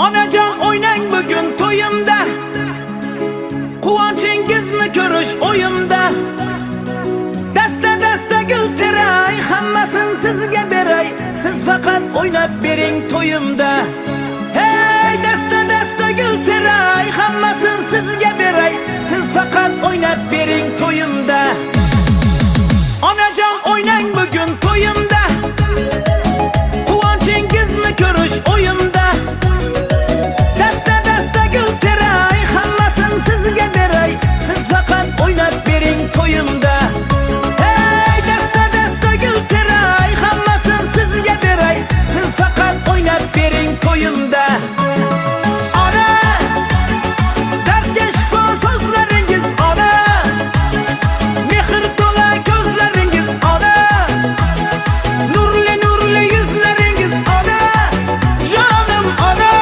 Onajon o'ynang bugun to'yimda Quvonchingizni ko'rish o'yimda Dasta dasta gul teray Hammasin sizga beray Siz faqat o'ynab bering to'yimda Hey dasta dasta gul teray Hammasin sizga beray Siz faqat o'ynab bering to'yimda Onajon o'ynang bugun to'yimda Quvonchingizni ko'rish o'yimda Dasta dasta gul teray Hammasin sizga beray Siz faqat o'ynab bering to'yimda Hey dasta dasta gul teray Hammasin sizga beray Siz faqat o'ynab bering to'yimda Ona Dardga shifo so'zlaringiz ona Mehr to'la ko'zlaringiz ona Nurli nurli yuzlaringiz ona Jonim ona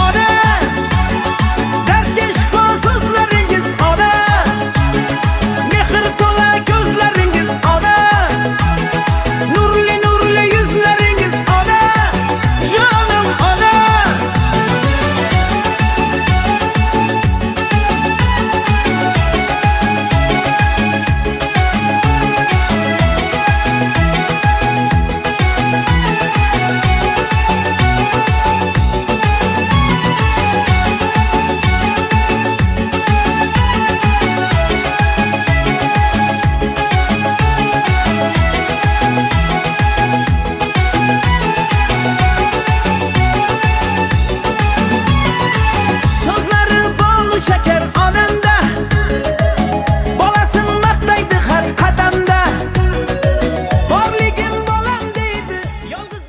Ona Dardga shifo so'zlaringiz ona Mehr to'la ko'zlaringiz ona Nurli nurli yuzlaringiz ona Jonim ona So'zlari bol shakar onamda Bolasin maqtaydi har qadamda Borligim bolam deydi Yolg'iz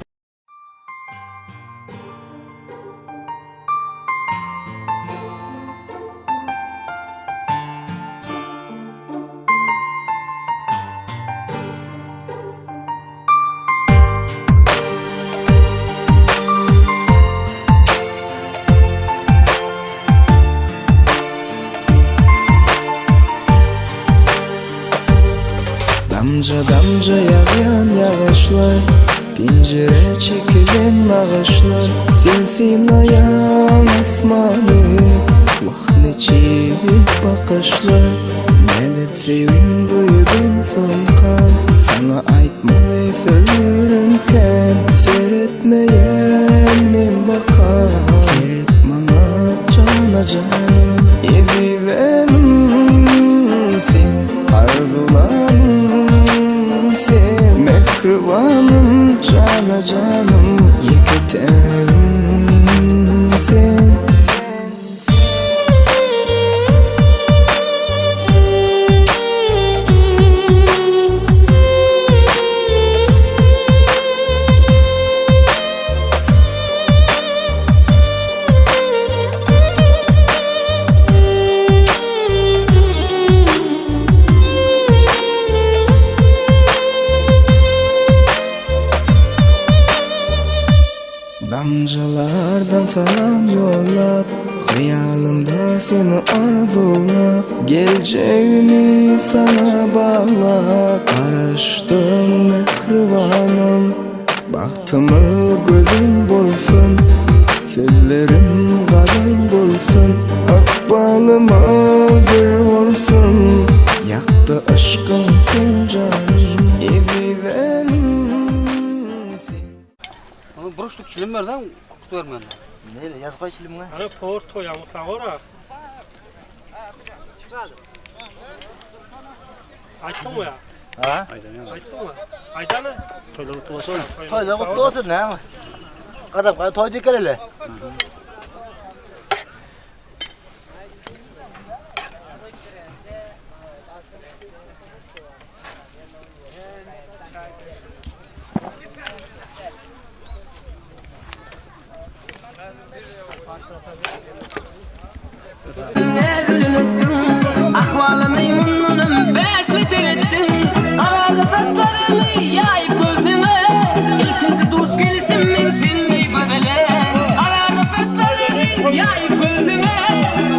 Damja damja ýagýan ýagyşlar Penjirä çekilen nagyşlar Sen sylaýan asmany Wah niçik bakyşlar Nädip söýgim duýdum soňka Saňa aýtmaly sözlerim kän Seretmeýän men baka Seret maňa jana janym Ezizim sen arzulanym sen Mähribanym jana janym Ýeke tägim sen. Damjalardan salam ýollap, Hyýalymda seni arzuwlap, Geljegimi saňa baglap, Garaşdym mähribanym, Bagtymyz gözüm bolsun, Sözlerim gazal bolsun, Ykbalymyz bir bolsun, Ýakdy yşkyň sen janym, Ezizim sen. Oňa bir ştuk çilim berseň, kukut bermen. Neyle yaz koy çilimine. Ana por toýa mutlak ora. Aýtdyňmy ýa? Ha? Aýtdyňmy? Aýdany? Toýlar gutly bolsun. Toýlar gutly bolsun näme? Gadam gaý toý dikeleli. Ahwalymy mundanam bäş beter etdiň Garaja saçlaryňy ýaýyp gözüňe Ilkinji duş gelişim men sende gözele Garaja saçlaryňy ýaýyp gözüňe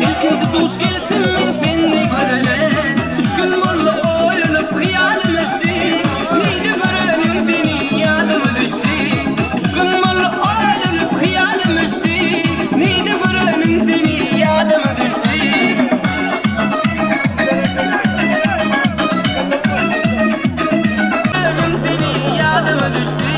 Ilkinji duş gelişim men sende gözele Üç gün boldy oýlanyp hyýalym öçdi Nirde görenim seni ýadyma düşdi Üç gün boldy oýlanyp hyýalym öçdi. Ýadyma düşdi.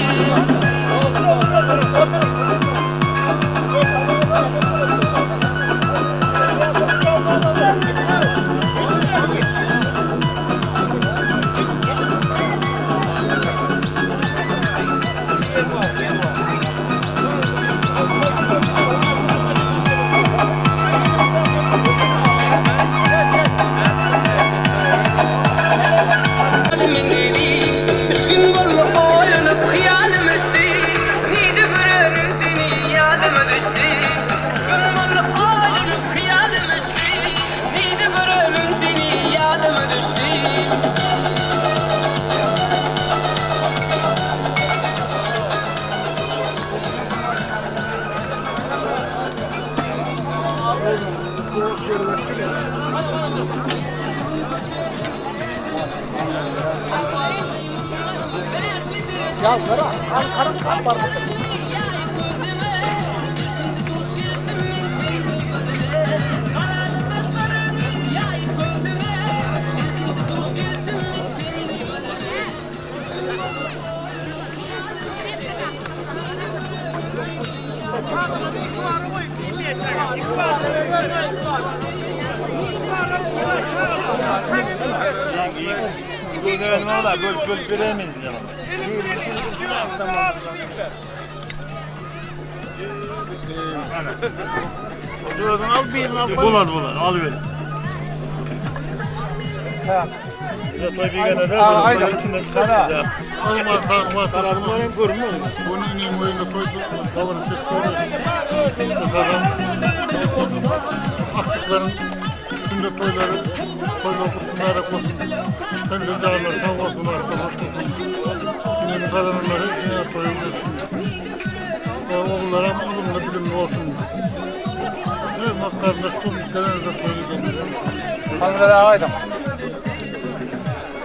Üç gün boldy oýlanyp hyýalym öçdi, Nide görerin seni ýadyma düşdi. Üç gün boldy oýlanyp hyýalym öçdi, Nide görerin seni ýadyma düşdi.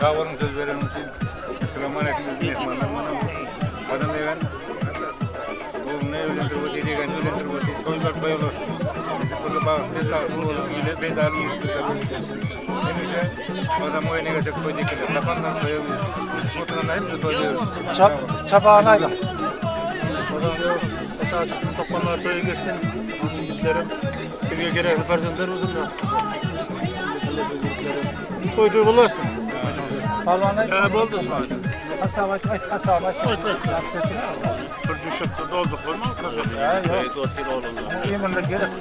Sag boluň söz bereniň üçin. Essalamu aleýkum mehmanlar mana. Adam egen. Ogluny öýlendirip otyr, ýegenini öýlendirip otyr. Toýlar toý bolsun. Nesip bolsa bagtly, sagly bolup, ile peýdaly ýigitler bolsun. Hemişe adam oýuna gelsek toý diýip Tapandan toýa buyursun. Oturanlar hepsi toýda ýörsün. Çap, çapagyny aýdyň. Topanlar toýa geçsin. Ýigitlerim, sizge gerekli perzentler bolsun. Toý toý bolarsyň. Palwan aýt. Hä, boldy. Hasap aýt, aýt, hasap aýt. Bir düşekde dolduk bolma kafede. Ýeminde gerek.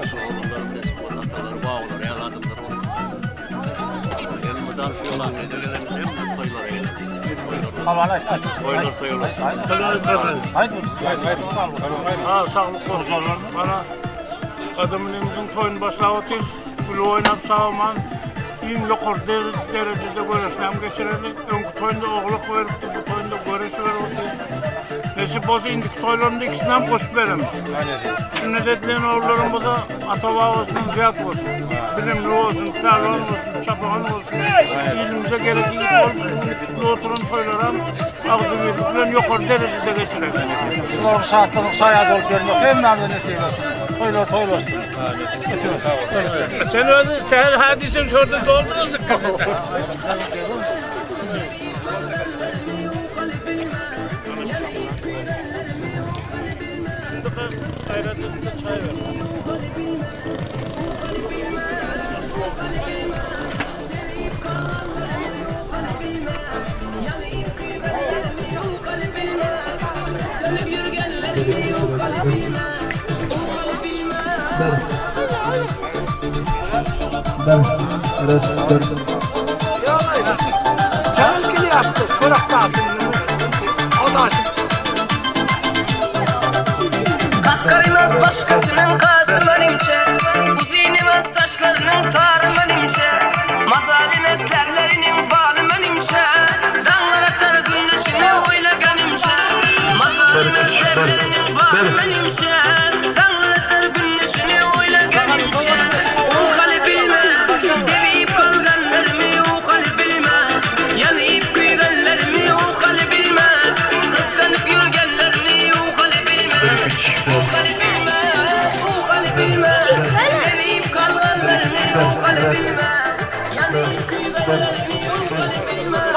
Palwan aýt, aýt. Toýlar toý bolarsyň. Aýt, aýt, aýt. Ha, saglyk bolsun. Bana gadymlymyzyň toýuny başlap otyrys. Gülüp oýnap sag-aman iň ýokary derejede göreşläm geçireli. Öňki toýunda oglak beripdi, bu toýunda göreş berip otyr. Nesip bolsa indiki toýlarynda ikisini hem goşup bereris. Sünnet edilen ogullarymyza ata-babasyndan zyýat bolsun. Bilimli bolsun, pälwan bolsun, çapagan bolsun. Ilimize gerek ýigit bolup, oturan toýlaram agzybirlik bilen ýokary derejede geçirelim. Şularyň şatlygynyň şaýady bolup ýörmek hemmämize nesip etsin. Toýlar toý bolsun. Sen özüň sähel ha diýseň şorda doldurarsyň kafede. Çaý ver. Kakkarymaz başgasynyň gaşy menimçe, Uzyn emes saçlarynyň tary menimçe, Mazaly emes läbleriniň baly menimçe, Daňlar atar gündeşini oýlaganymça, Mazaly emes läbleriniň baly menimçe, Daňlar atar gündeşini oýlaganymça, Ukaly bilmez, sevip kalganlarymy ukaly bilmez, Ýanyp köýgenlerimi ukaly bilmez, Gyskanyp ýörgenlerimi ukaly bilmez, Ukaly bilmez, ukaly bilmez, Sevip kalganlarymy ukaly bilmez, Ýanyp köýgenlerimi ukaly bilmez.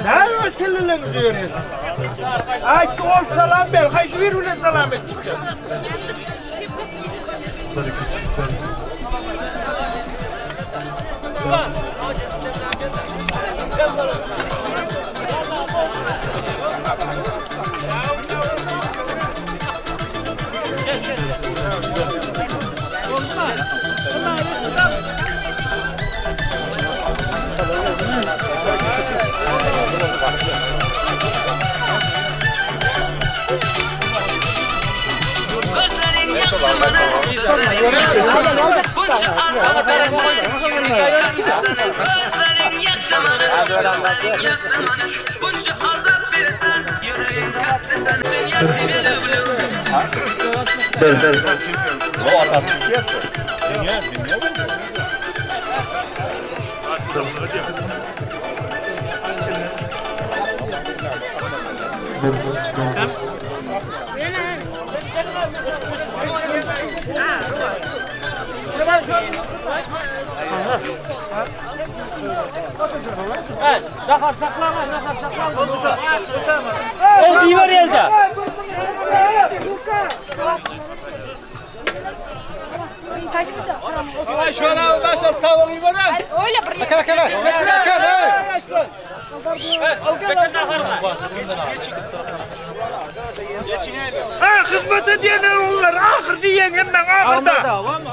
Näme öz kelleleriňi düýersiň? Aý, goş salam ber, haýsy biri bilen salam etjeksin? Gözleriň ýakdy many, sözleriň ýakdy many, Bunça azap berseň, ýüregim katdy seni. Gözleriň ýakdy many, sözleriň ýakdy many, Bunça azap berseň, ýüregim katdy seni. Sen ýakdy meni bilen. Ha, hyzmat edýän ogullar, ahyr diýen hemmäň ahyrda.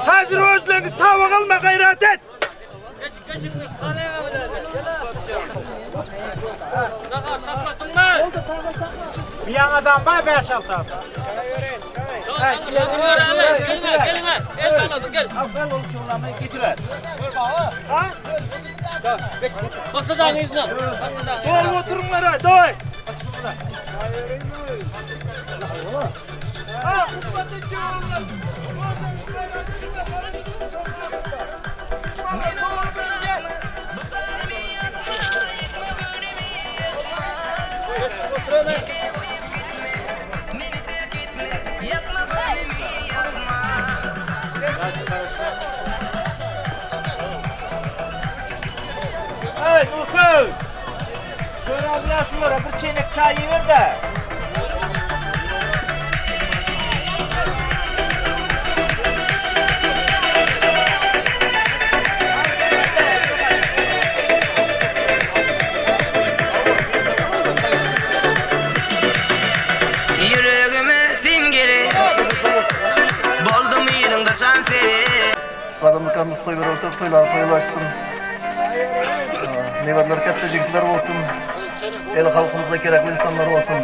Häzir özleriňiz tabak alma gaýrat et. Dol oturyňlar, ha, doý. Ha, hyzmat edýän ogullar. Hey, Nurkul! Şöyle şulara bir çeýnek çaý iber-de. Ýüregime simgeli Boldum yzyňda şan seri. Gadam atamyz toý berip otyr, toýlary toýlaşsyn. Neberler kätde jigitler bolsun. El halkymyza gerekli insanlar bolsun.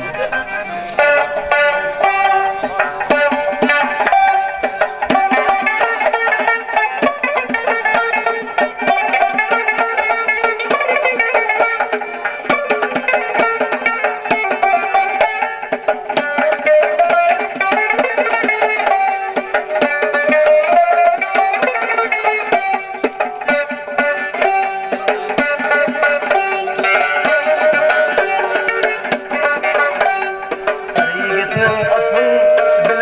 Ýigitniň aslyn.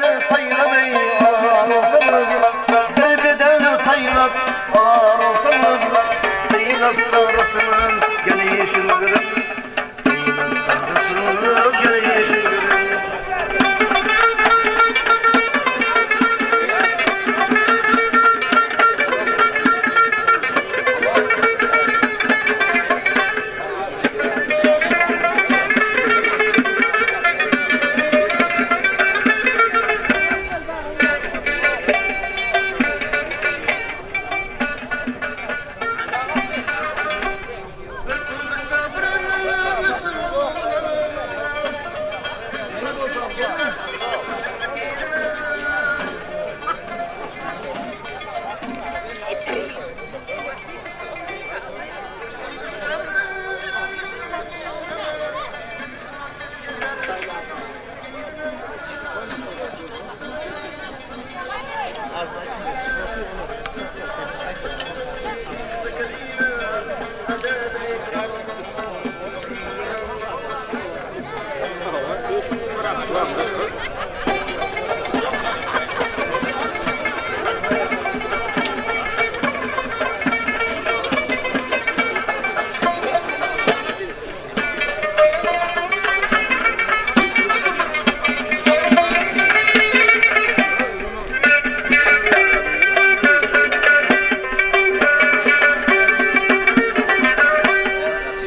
bedelini saýlap alan bolsaňyz, Bir bedelini saýlap alan bolsaňyz, Syna sarasynyň gelişin görüň, Syna sarasynyň gelişin görüň.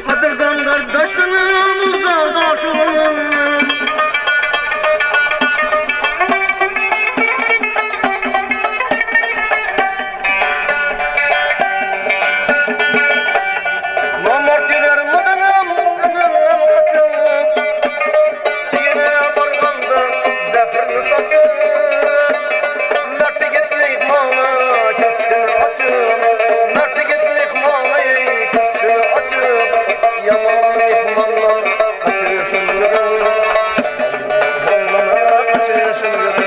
Gadyrdan gardaşlygymyz dagdaşlygym. Namart ýürer mydam öňümden gaçyp, Ýene barganda zährini saçyp, Mert ýigit myhmana köksüni açyp, Mert ýigit myhmana köksüni açyp, Ýaman myhmandan gaçyşyn görüň, Ýaman myhmandan gaçyşyn görüň.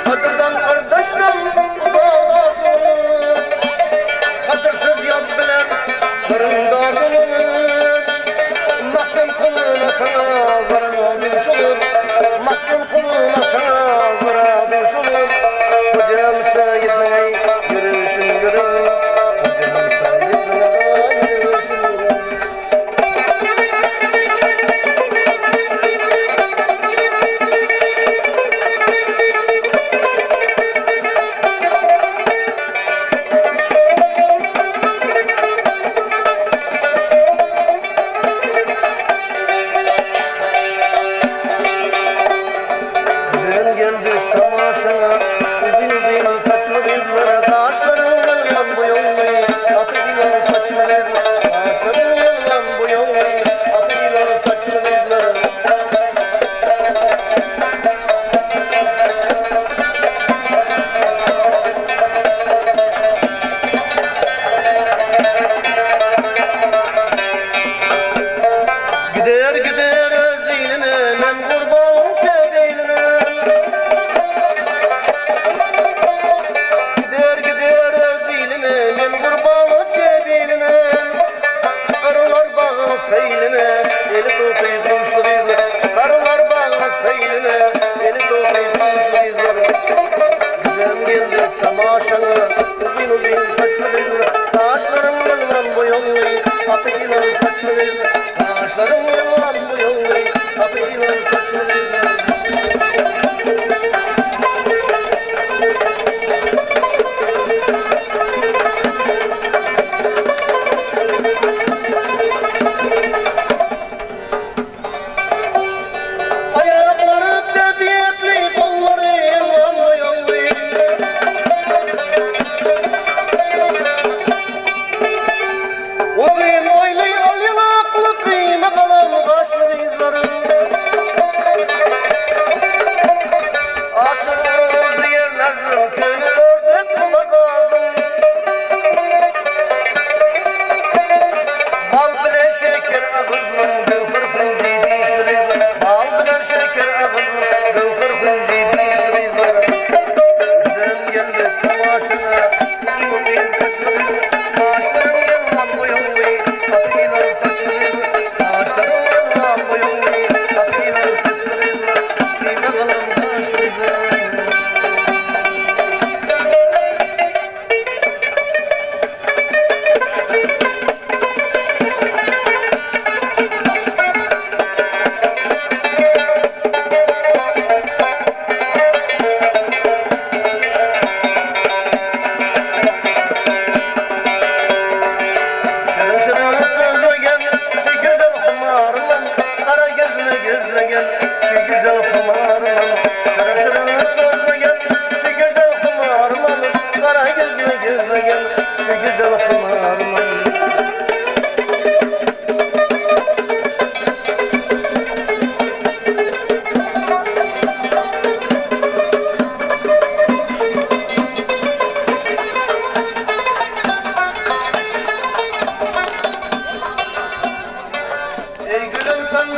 Gadyrdan gardaşdan uzakdaş bolup, Gadyrsyz ýat bilen garyndaş bolup, Magtymgulyna saňa zara duşulyp, Magtymgulyna saňa zara duşulyp, Hojam Seýitniň ýörüşin görüň, Hojam Seýitniň ýörüşin görüň. Güzel geldi tamaşana, Uzun uzun saçlı kızlara, Kaşların yıllan bu yollu, Atı yılan saçlı kızlara, Kaşların yıllan bu yollu, Atı yılan saçlı kızlara. Gider gider öz iline, Men gurbanım çebeline. Gider gider öz iline, Men gurbanım çebeline. Çıkarırlar bağını seyline, Eli tutuy kuşlu kızlar. Çıkarırlar bağını seyline, Eli tutuy kuşlu kızlar. Güzel geldi tamaşana, Uzun uzun saçlı kızlar. Kaşlarım yılan bu yollu, Atı yılan saçlı kızlar. Kaşlarım yılan bu yollu, Atı yılan saçlı kızlar.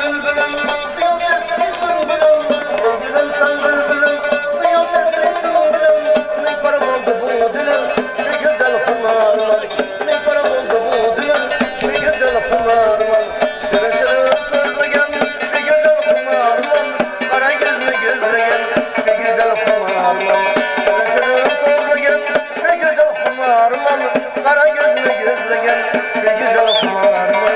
bülbülüm, Syýa sesli sünbülüm. Ey güzel sen bülbülüm, Syýa sesli sünbülüm. Meýpara boldy bu dilim, Şu güzel humarman. Meýpara boldy bu dilim, Şu güzel humarman. Şirin şirin sözlegen, Şu güzel humarman. Gara gözli gözlegen, Şu güzel humarman. Şirin şirin sözlegen, Şu güzel humarman. Gara gözli gözlegen, Şu güzel humarman.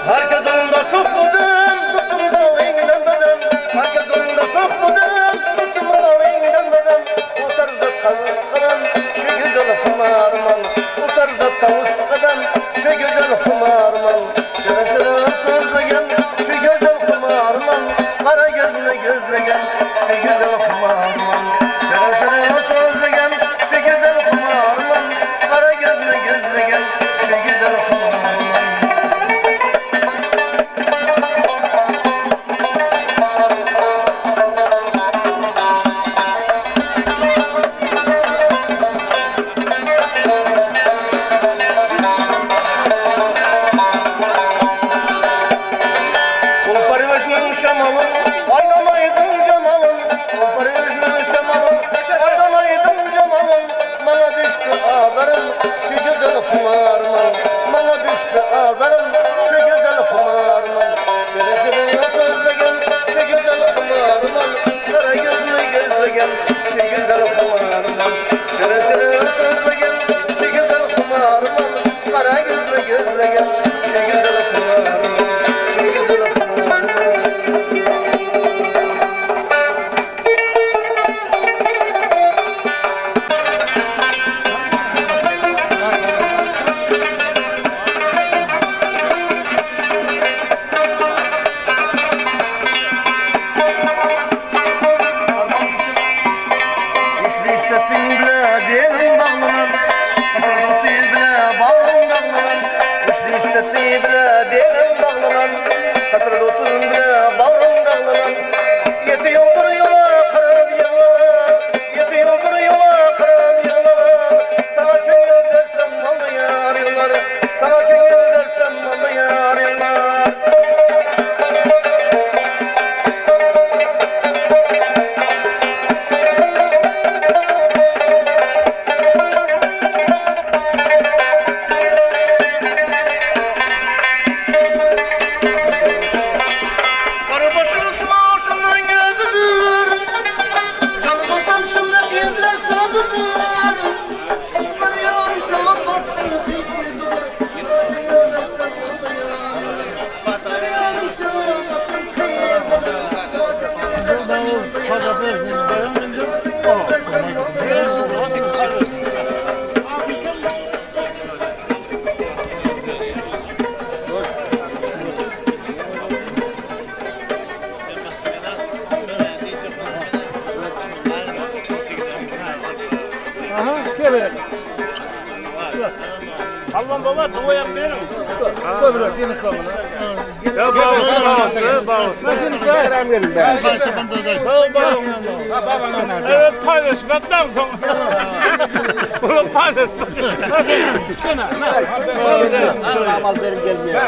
Herkes onda sokmadım, tuttum zalimden benim. Herkes onda sokmadım, tuttum zalimden benim. O sarzat kavus kadam, şu güzel humarman. O sarzat kavus kadam, şu güzel humarman. Şirin şirin sözlegen, şu güzel humarman. Kara gözlü gözlegen, şu güzel humarman. Şirin şirin sözlegen, şu güzel humarman. Kara gözlü gözlegen, şu güzel humarman. Kulparı başının şamalı, aydan aydın cemalın. Kulparı başının şamalı, aydan aydın cemalın. Bana düştü azarım, şu güzel humarman. Bana düştü azarım, şu güzel humarman. Şirin şirin sözlegen, şu güzel humarman. Kara gözlü gözlegen, şu güzel humarman. Şirin şirin sözlegen, şu güzel humarman. Kara gözlü gözlegen, şu güzel humarman. Şu güzel humarman. İşte bile belim bağlanan, Oturdum bile bağrım dağlanan. İşte bile belim bağlanan, Satırdım bile bağrım dağlanan. Yeti yoldur yola kırıp yığlanan, Yeti yoldur yola kırıp yığlanan. Sana köngül versem oldu yar yıllar, Sana köngül versem oldu yar yıllar. Karabaşı uşmaşının gözüdür. Canım olsam şimdi birle sözüdür. Ben yarışam bastım kıyıdır. Ya bağolsun, bağolsun, bağolsun. Selam verin be. Evet paylaşmaktan sonra. Bunu paylaşmak. Nasıl? Amal verin gelmiyor.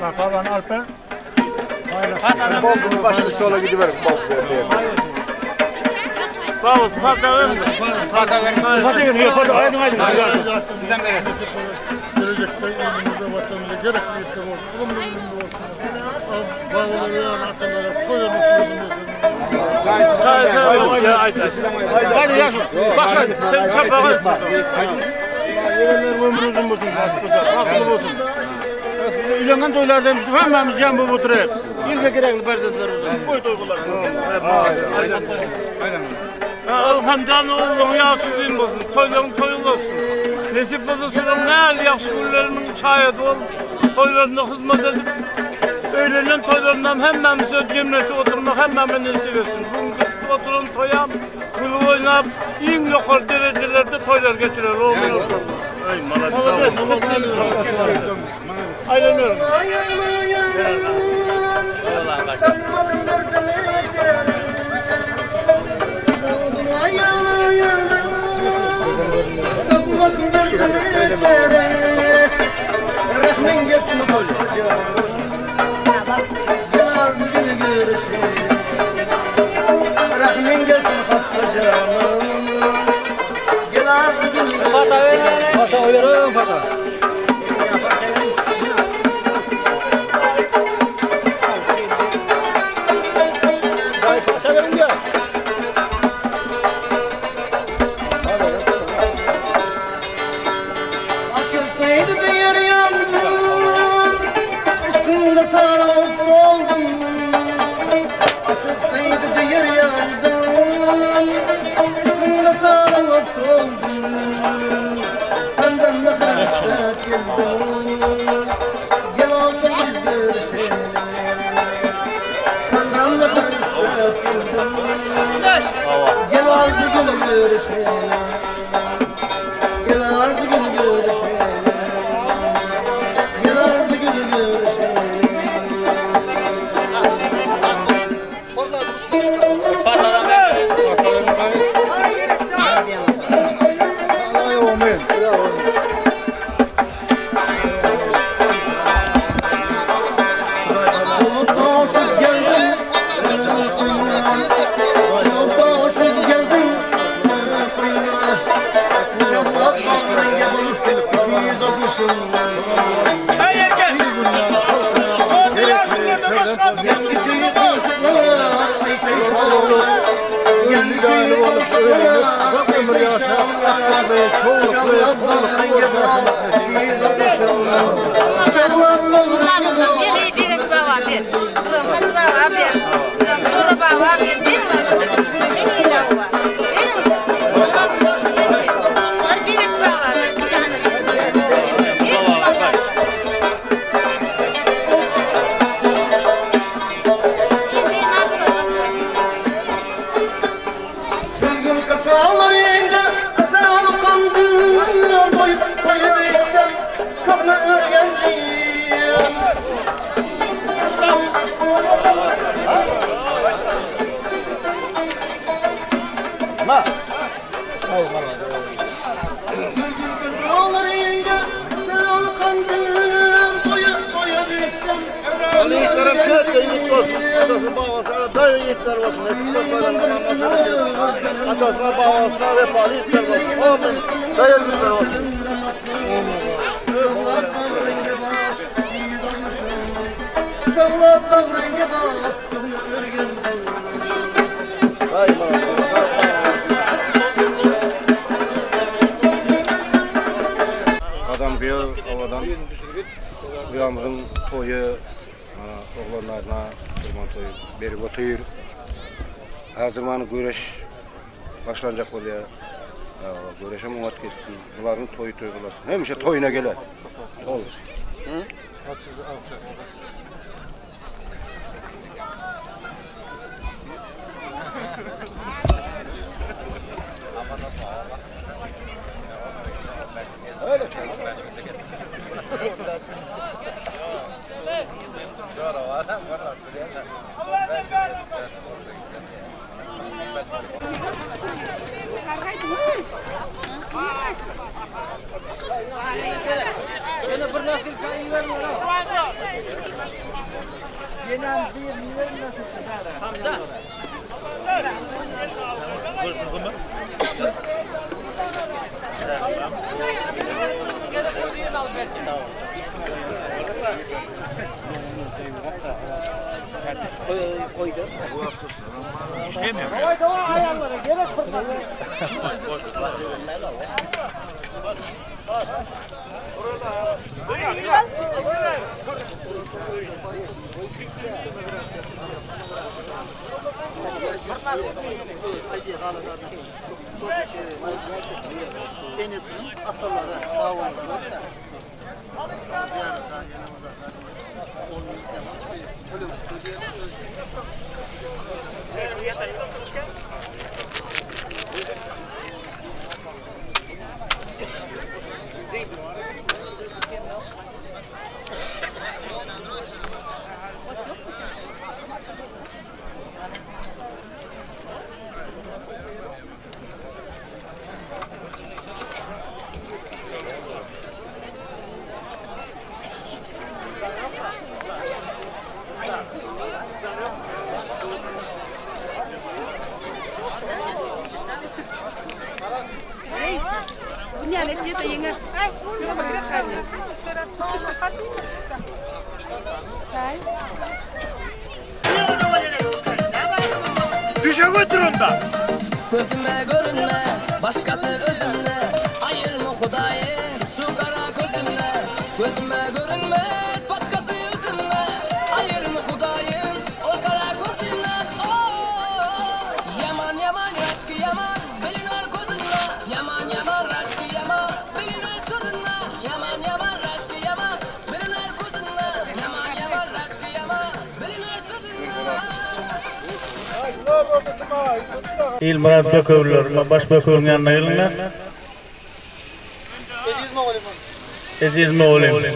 Bakalım Alper. Bol başını sola gidiverin. Bol verin. Bağolsun, patlayalım. Gelecekte elimize vatanımıza gerekli yeter olsun. Ömrümüzde olsun. Babalara, atalara, koyalım. Haydi yaşım. Bak hadi. Sen çapağı. Ömrü uzun olsun. Bahtlı olsun. Üylenen toylarda hemmemiz cem bu oturuyor. İlk ve gerekli perzentler olsun. Koy duygular. Alhamdan oğlum yağsız olsun. Toyların toyul olsun. Nesip olsun senin ne yaxşı günlerinin şahidi ol. Toylarına hizmet edip Öğlenen toylarından hemmemiz öz cemlesi oturmak hemmemiz nesip etsin. Bugün oturun toya, gülüp oynap, en yukarı derecelerde toylar geçirir. Oğlum olsun. Aýlanıyorum. Rahmin gelsin hasta canım Gel artık Fata oynarım fata. Aşılsaydı bir yer yandım Üstünde sarılıp soldum Aşılsaydı bir yer yandım Üstünde sarılıp soldum Senden ne kadar ister geldim Gel altın biz görüşelim Senden ne kadar ister geldim Gel altın biz görüşelim Gel arzu günü görüşelim. Gel arzu günü görüşelim. Olup aşık geldim. Olup aşık geldim. İnşallah bağrın Hey erkek! Çoğu dünya şunlardan başka adam Bir bir baba bir. Kaç baba bir. Çora baba bir. Bir mi? Bir mi baba? Bir mi? Bir bir baba bir. Bir baba. Bir gün kasalarında kasalı kandım Koyup koyuversem kapını örgendim Bir gün kasalarında kasalı kandım Koyup koyuversem Ali yiğitlerim çok yiğit olsun. Atası babasına dayı yiğitler olsun. Hepsi Atasına babasına vefalı yiğitler olsun. Amin. Dayı yiğitler olsun. Sağla bağrına bak, örgendim. Adam bir ovadan uyamızın toyu oğlanlarına kurban toyu berip otur. Her zaman güreş başlanacak oluyor. Güreşe muvat geçsin. Bunların toyu toy olasın. Hemişe toyuna gelir. Olur. Enesinin ataları, babaları da. Diğer daha yanımızda. Onun Düşek otur onda. Gözüme görünmez başkası özümde Ayırma Hudaýym şu gara gözümde Gözüme görünmez başkası yüzümde Ayırma Hudaýym ol gara gözümden Oh Yaman yaman yaşkı yaman biliner gözünde Yaman yaman raşkı yaman biliner sözünde Yaman yaman raşkı yaman biliner gözünde Yaman yaman raşkı yaman biliner sözünde Ilmyrat Bökewler, baş Bökewliň ýanyna geliňler. Eziz mugallym.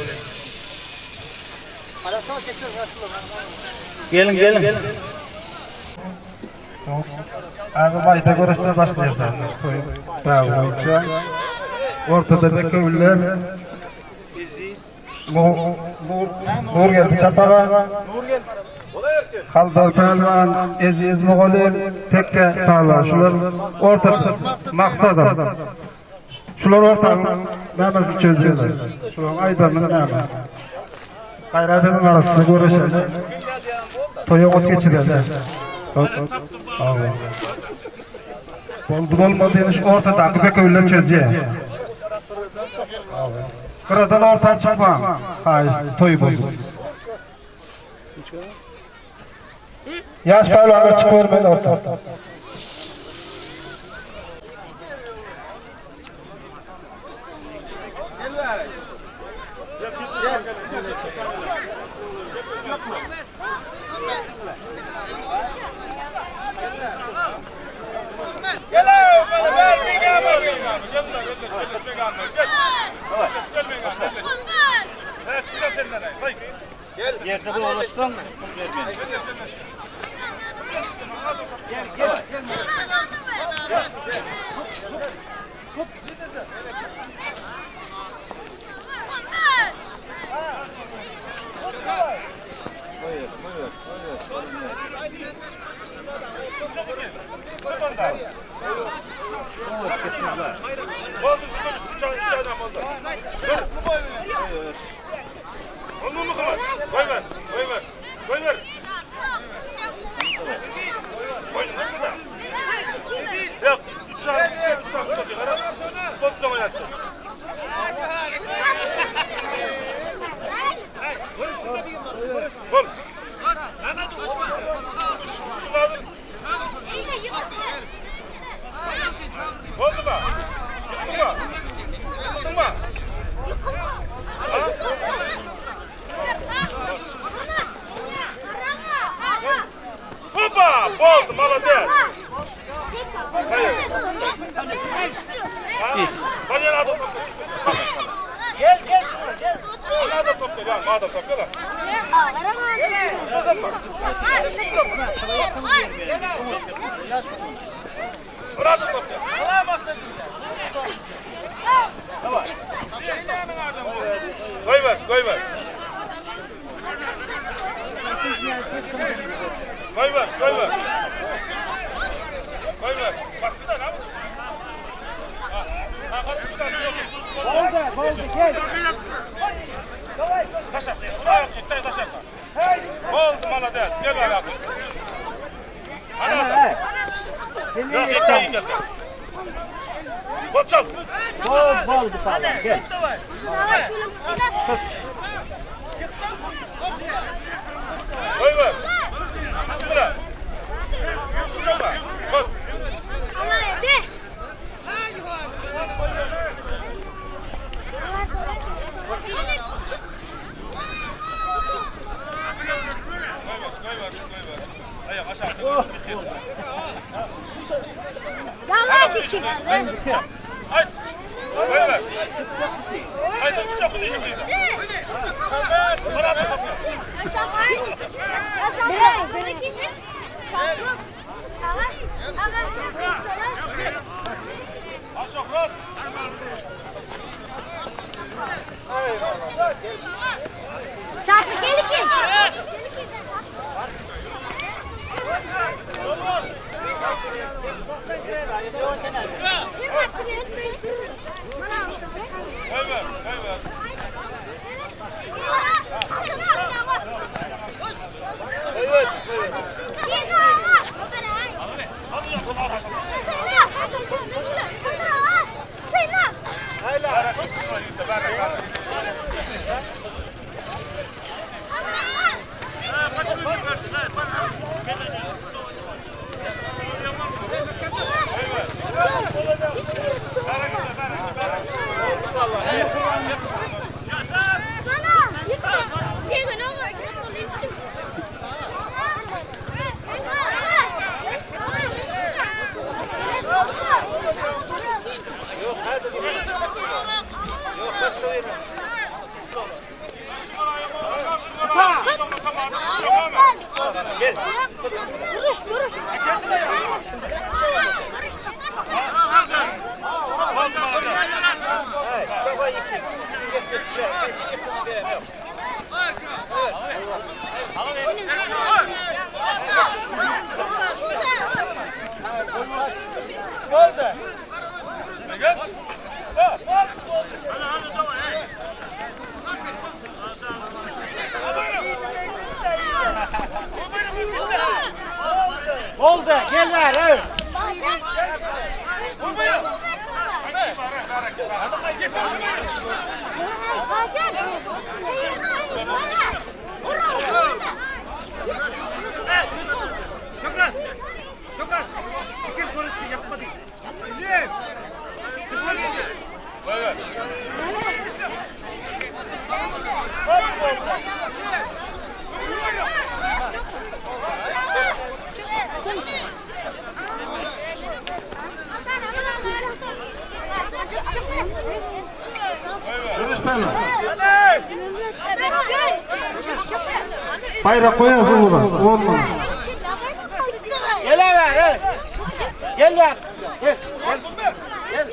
Geliň, geliň. Häzir maýda göreşden başlaýarys. Sag boýunça. Ortada Bökewliler. Nurgeldi Çapaga, Haldar Pälwan, Eziz Mugallym, Tekke Pälwan. Şular orta maksada. Şular orta nämesini çözýärler. Şularyň aýdanyny näme? Gaýrat ediň arasynda göreşeli. Toýa ot geçireli. Boldy bolmady ýene şu ortadaky bekewler çözýär. Gyradan orta çykmaň. Haýyş toý bozup. Ýaş pälwanlar çykybermeli orta. Yerde bu oluşsun. Gel gel. Gel. Boldy, gel bäri. Baýrak goýar uluga. Olmaly. Gel bäri. Gel bäri. Gel. Gel.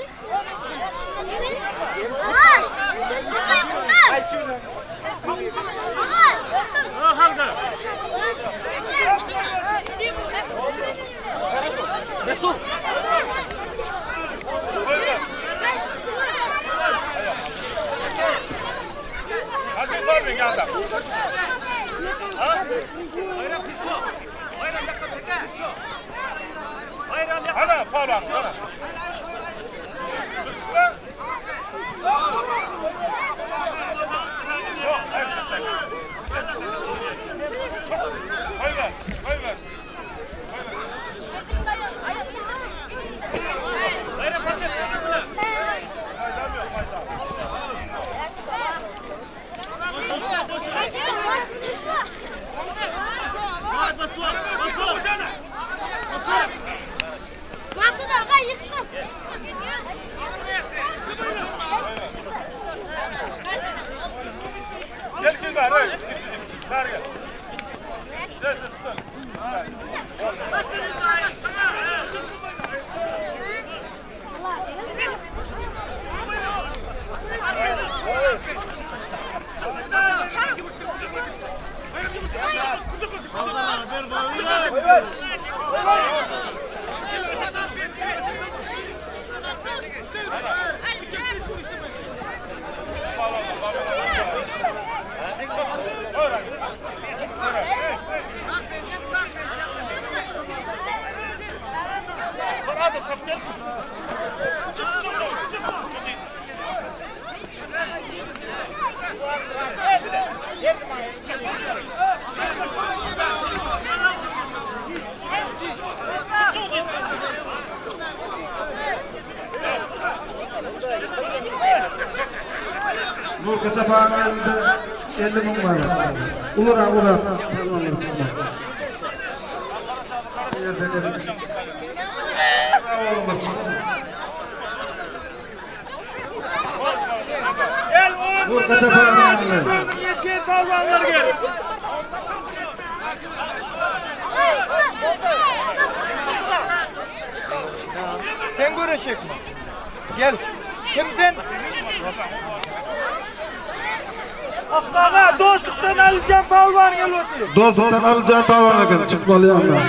Nurka Sapanyň elinde 50 müň bar. Ulurak urak. Nurka Sapanyň elinde. Ýetken palwanlar gel. Sen göreşekmi? Gel. Kim sen? Akbaga dostlukdan alacağım palvan gel otur. Dostlukdan alacağım palwana gel. Çykmaly ýanda.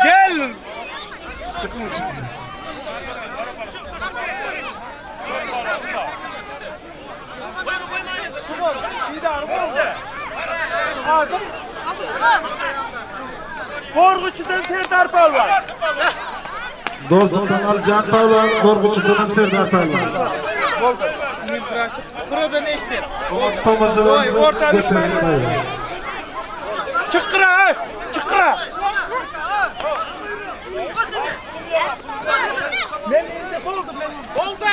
Gel. Adım Korguçudan Serdar Palvan. Dostlukdan alacağım palwan, Korguçudan Serdar palwan. Oldu. Burada ne işte? Tomaşalarymyzy Oý, orta göçürmek Çık kıra, çık kıra. Men indi boldy, men boldy.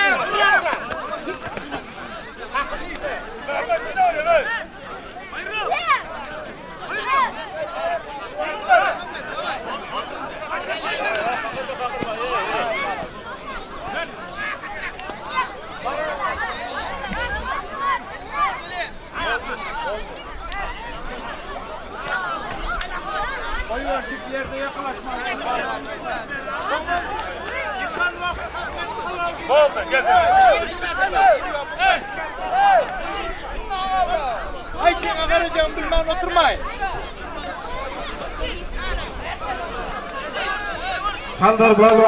Boldy, gel. Aý şeňe garajagym bilmän oturmaý. Sandar Baba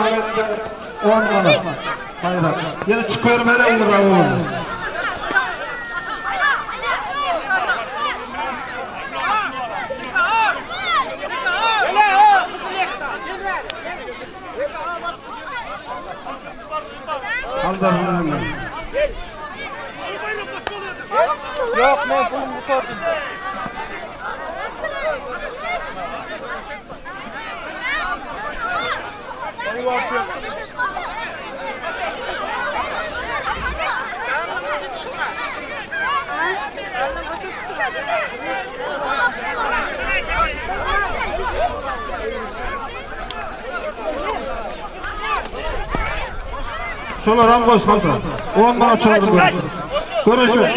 10 manat. Baýrak. Ýene çykybermeli ulurak ogul. Sandar Baba. Ýok, men pulumy gutardym. Şolaram goşulsa. 10 manat şolar. Görüşmek.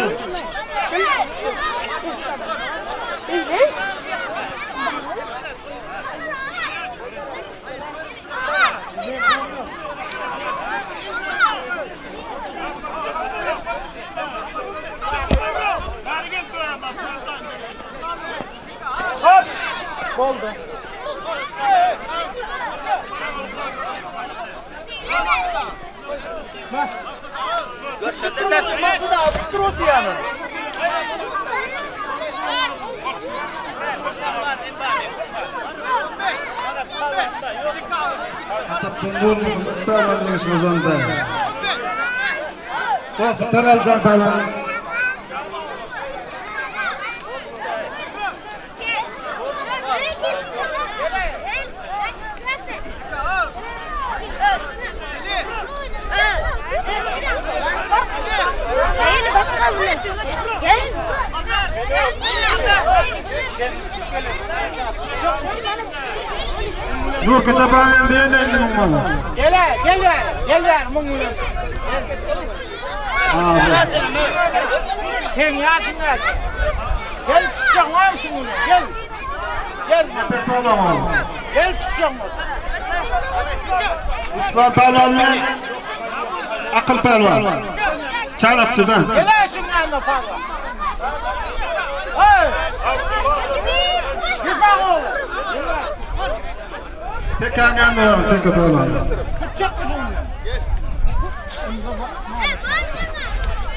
Boldy. Dostlar, Gel. Nurka çapan diýen indi muň Gel gel gel. Gel gel muň bilen. Sen ýaşyň näçe? Gel tutjak barmy şuň bilen? Gel. Gel. Gel tutjak bol. Islam pälwan bilen Akyl pälwan. Çarapçydan. Gel şuň ýanyna pälwan. Hey! Gel oğlum. Tekan ýanyna teke pälwan. Tutjak şuň bilen.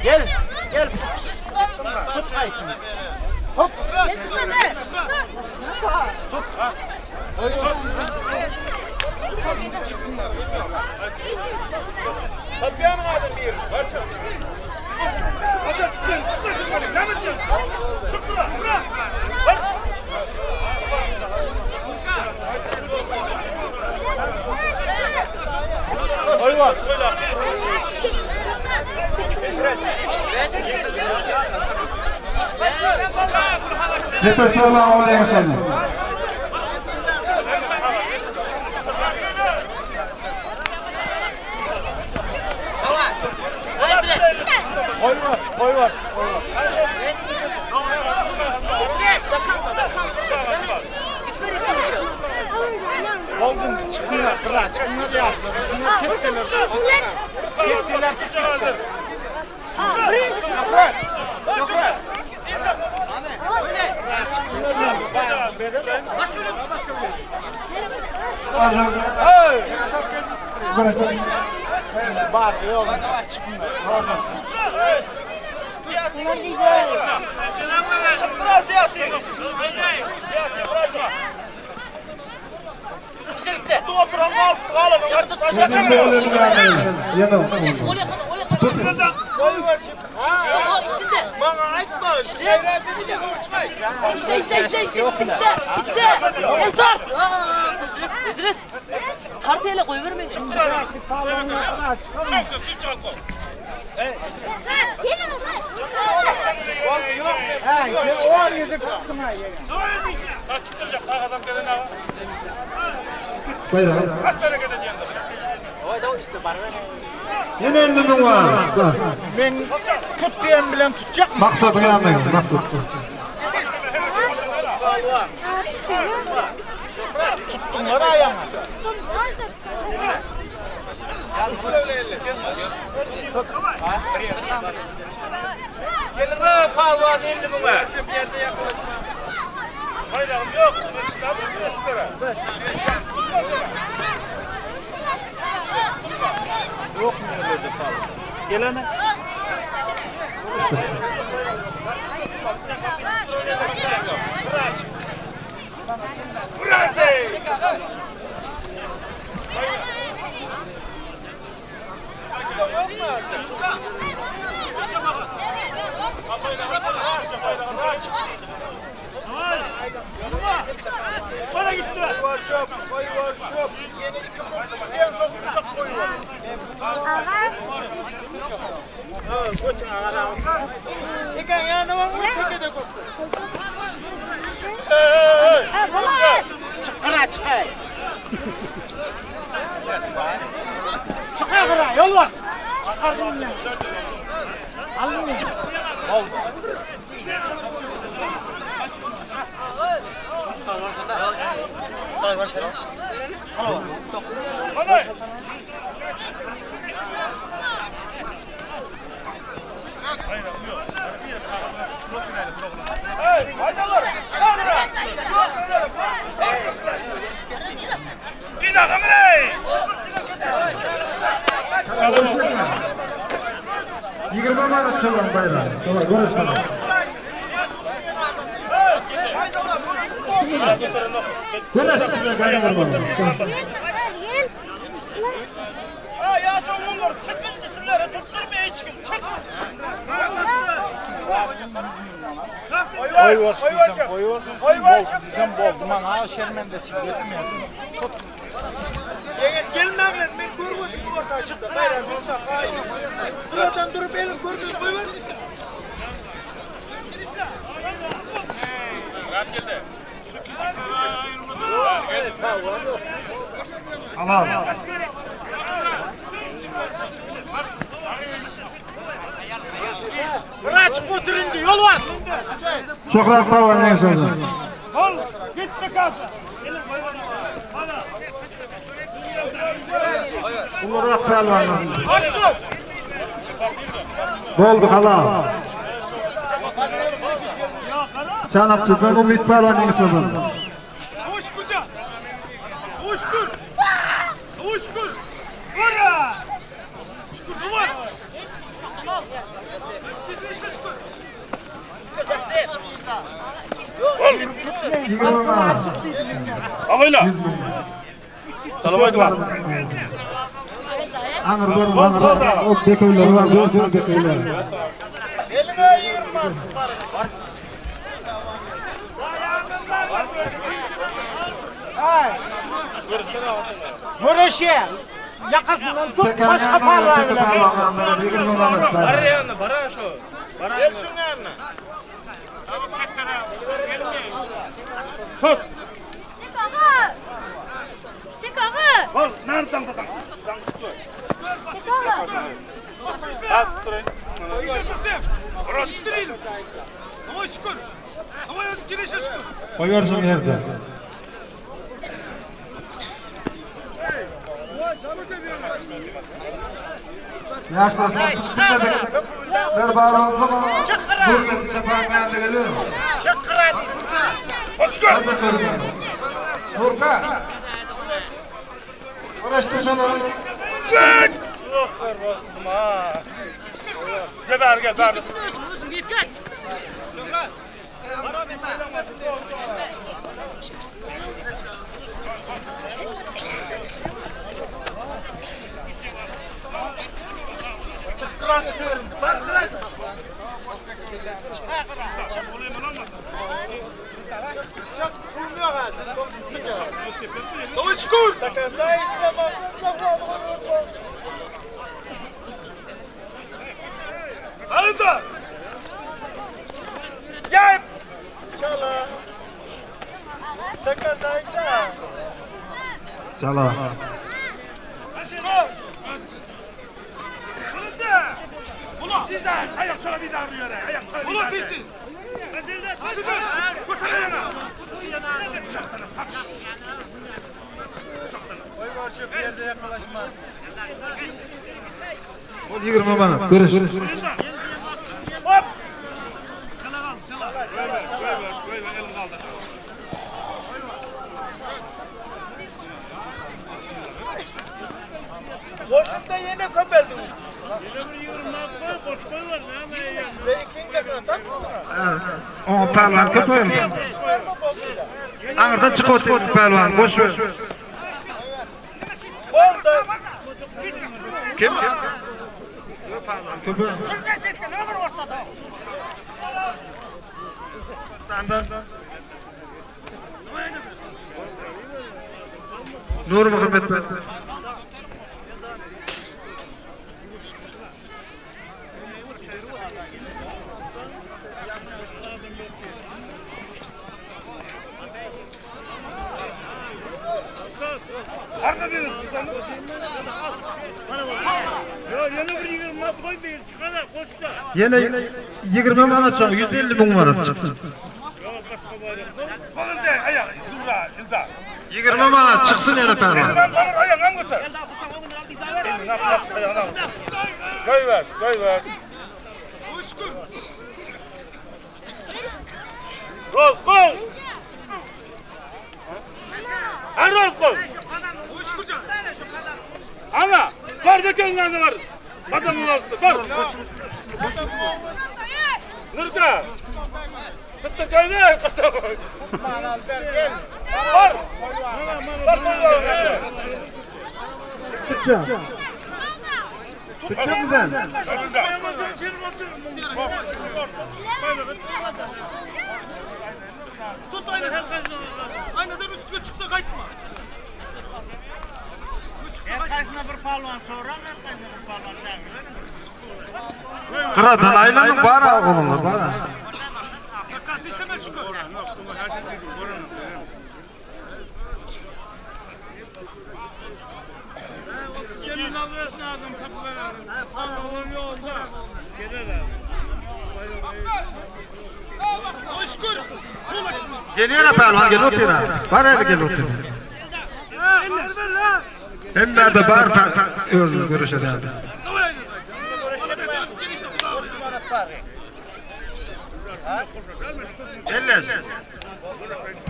Gel, gel. Tut haýsyny. Tut. Nefes pälwan oýnaýan şonda. Koy var, koy var. Koy var. Oldun çıkınlar, bırak, çıkınlar yaşlı. Çıkınlar ketseler. Ketseler tutsunlar. Yaprak, yaprak. Hey! Bar, yok. Çıkınlar. İşte işte işte işte bitti bitti. El tart. Aa, Hızret. Tart hele koyuvermeyin. Ha, o yüzü tuttum ha. Baýrak. Ýene indi müň var. Men tut diyen bilen tutacak mı? Maksadyň ýanyna, maksat. Tuttunlar ayağına. Gelin palwan 50 müňe. Bayrağım yok. Yok mu öyle palwan? Gelene. Bana gitti. Çıkıra çıkay. Çıkay kıra yol var. Çıkardım ya. Aldım ya. Oldu. Bir dakika mı? 20 manat çalan bayrağı. Dola görüşelim. Göreş size gayrı var. Ha ya şunlar çıkın üstlerine tutturmaya çıkın. Çıkın. Koy var, koy var. Koy var. Diyeceğim boldu. Bana şermen de çıktı. Eğer gelmem ben görmedim bu ortaya çıktı. Bayram Buradan durup elim gördüm koyver. Halal. Bırak oturun yol var. Şöhret palwan ne sözü? Ol, gitme kalsın. Ulurak palwanlar. Boldu halal. Çanakçıdan Umit palwan ne sözü? Uşkuca. Uşkur. Uşkur. Ura. Uşkur duvar. Yigirma manat. Abayla. Salam aýdyň. Aňyr görün, aňyr. O bekewler var, gördüğünüz bekewler. Eline 20 Ay. Görüşe. Yakasından tut başka parla bile. Yigirma manat bayrağı. Bara şu. Gel şunun yanına. Tut. Tek ağa. Tek ağa. Ol, nereden tutan? Tek ağa. Az tutayım. Koyuyorsun yerde. Yaşlar sen çıkmadı. Ver bari olsa bana. Dur çapan geldi geliyor. Hoş Hadi kızım. Nurka. Uğraştı şunu. Gel gel gel. Alında. Gel. Çala. Takasayda. Çala. Bunu dizer, ayak sonra bir daha bir yere, ayak sonra bir daha. Bunu tizdi. Koy var şu yerde yakalaşma. Ol 20 manat. Göreş. Goşunda ýene köpeldi. Oňa pälwan köp öldü. Aňyrdan çykyp otyr pälwan, boş ver. Kim? Köp öldü. Standart. Nur Muhammed. Ýene 20 manat çyk, 150 müň manat çyksyn. 20 manat çyksyn ýene pälwan. Goýber, goýber. Rol koy. Ha rol koy. Ana, var da kendine var. Adamın astı, var. Nurka. Kıttı kayna, kıttı. Var. Var var. Tutacağım. Tutacak mısın? Tut aynı. Aynadan üstüne çıktı kaytma. Her bir palwan soran, her kaysına bir palwan şägirler. Gyradan aýlanyň bar oglanlar bar. Takas işleme şükür. Gelýär pälwan gel otyr. Bar hadi gel otyr. Hemme de bar özüni görüşer ýa-da. Gelleş.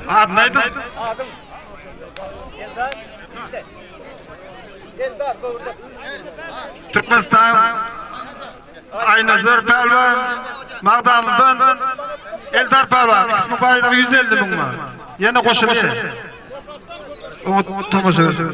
Adyny aýdyň. Adym Eldar. Eldar Gowurdak. Türkmenistan Aýnazar Pälwan Magdanlydan Eldar Pälwan ikisiniň baýragy 150 müň manat. Ýene goşulýar. Oňa tomaşa bersin.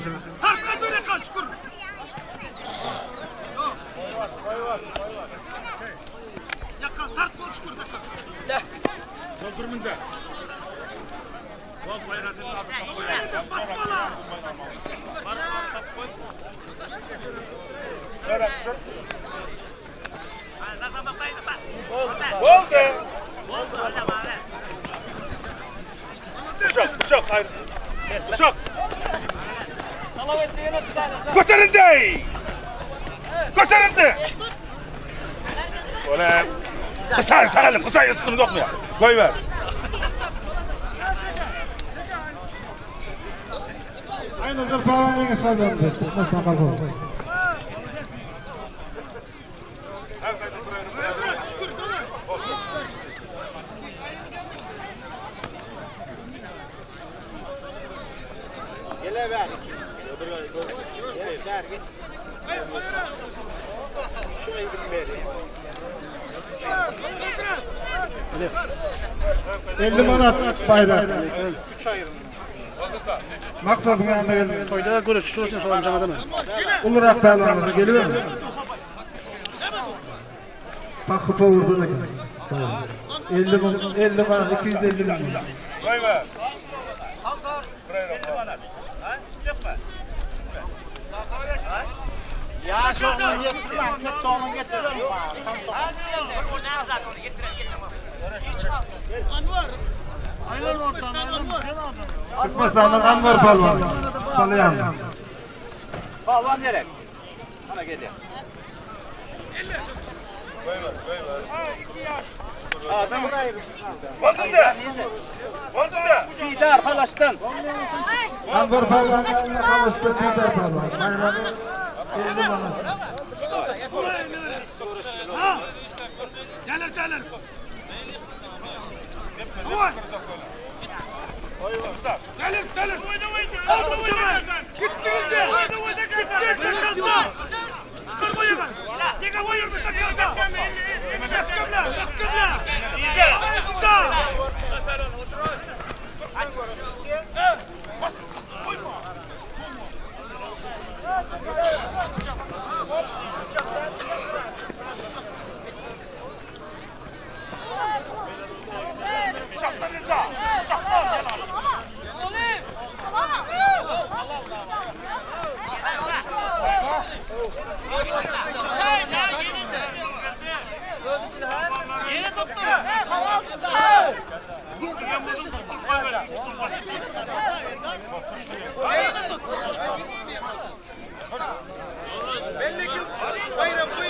Oldu. Uşak, uşak, hayır. Uşak. Götürüldü. Götürüldü. Öyle. Kısa saralım, kısa üstünü dokmuyor. Koy ver. Aýnazar Pälwan ýeňiş gazandy. Türkmenistan galpasy. Gele ver. Gel ver git. Şu eğitim beri. 50 manat baýrak. Maksadyň ýanyna geldi. Toýda göreşçi olsun soran adamı. Ulurak pälwanymyz geliyor mu? Bak kupa vurdu da 50 müň, 50 manat, 250 müň. Koy ver. Ya şu oğlunu getirme, kötü oğlunu getirme. Türkmenistandan Anwar pälwan. Çykmaly Palwan gerek. Ana gel. Adam Oldu da. Oldu da. Didar Halaş'tan. Anwar pälwan, Halaşda Didar pälwan. Baýragy. 50 manat. Gelir gelir. Gelir gelir.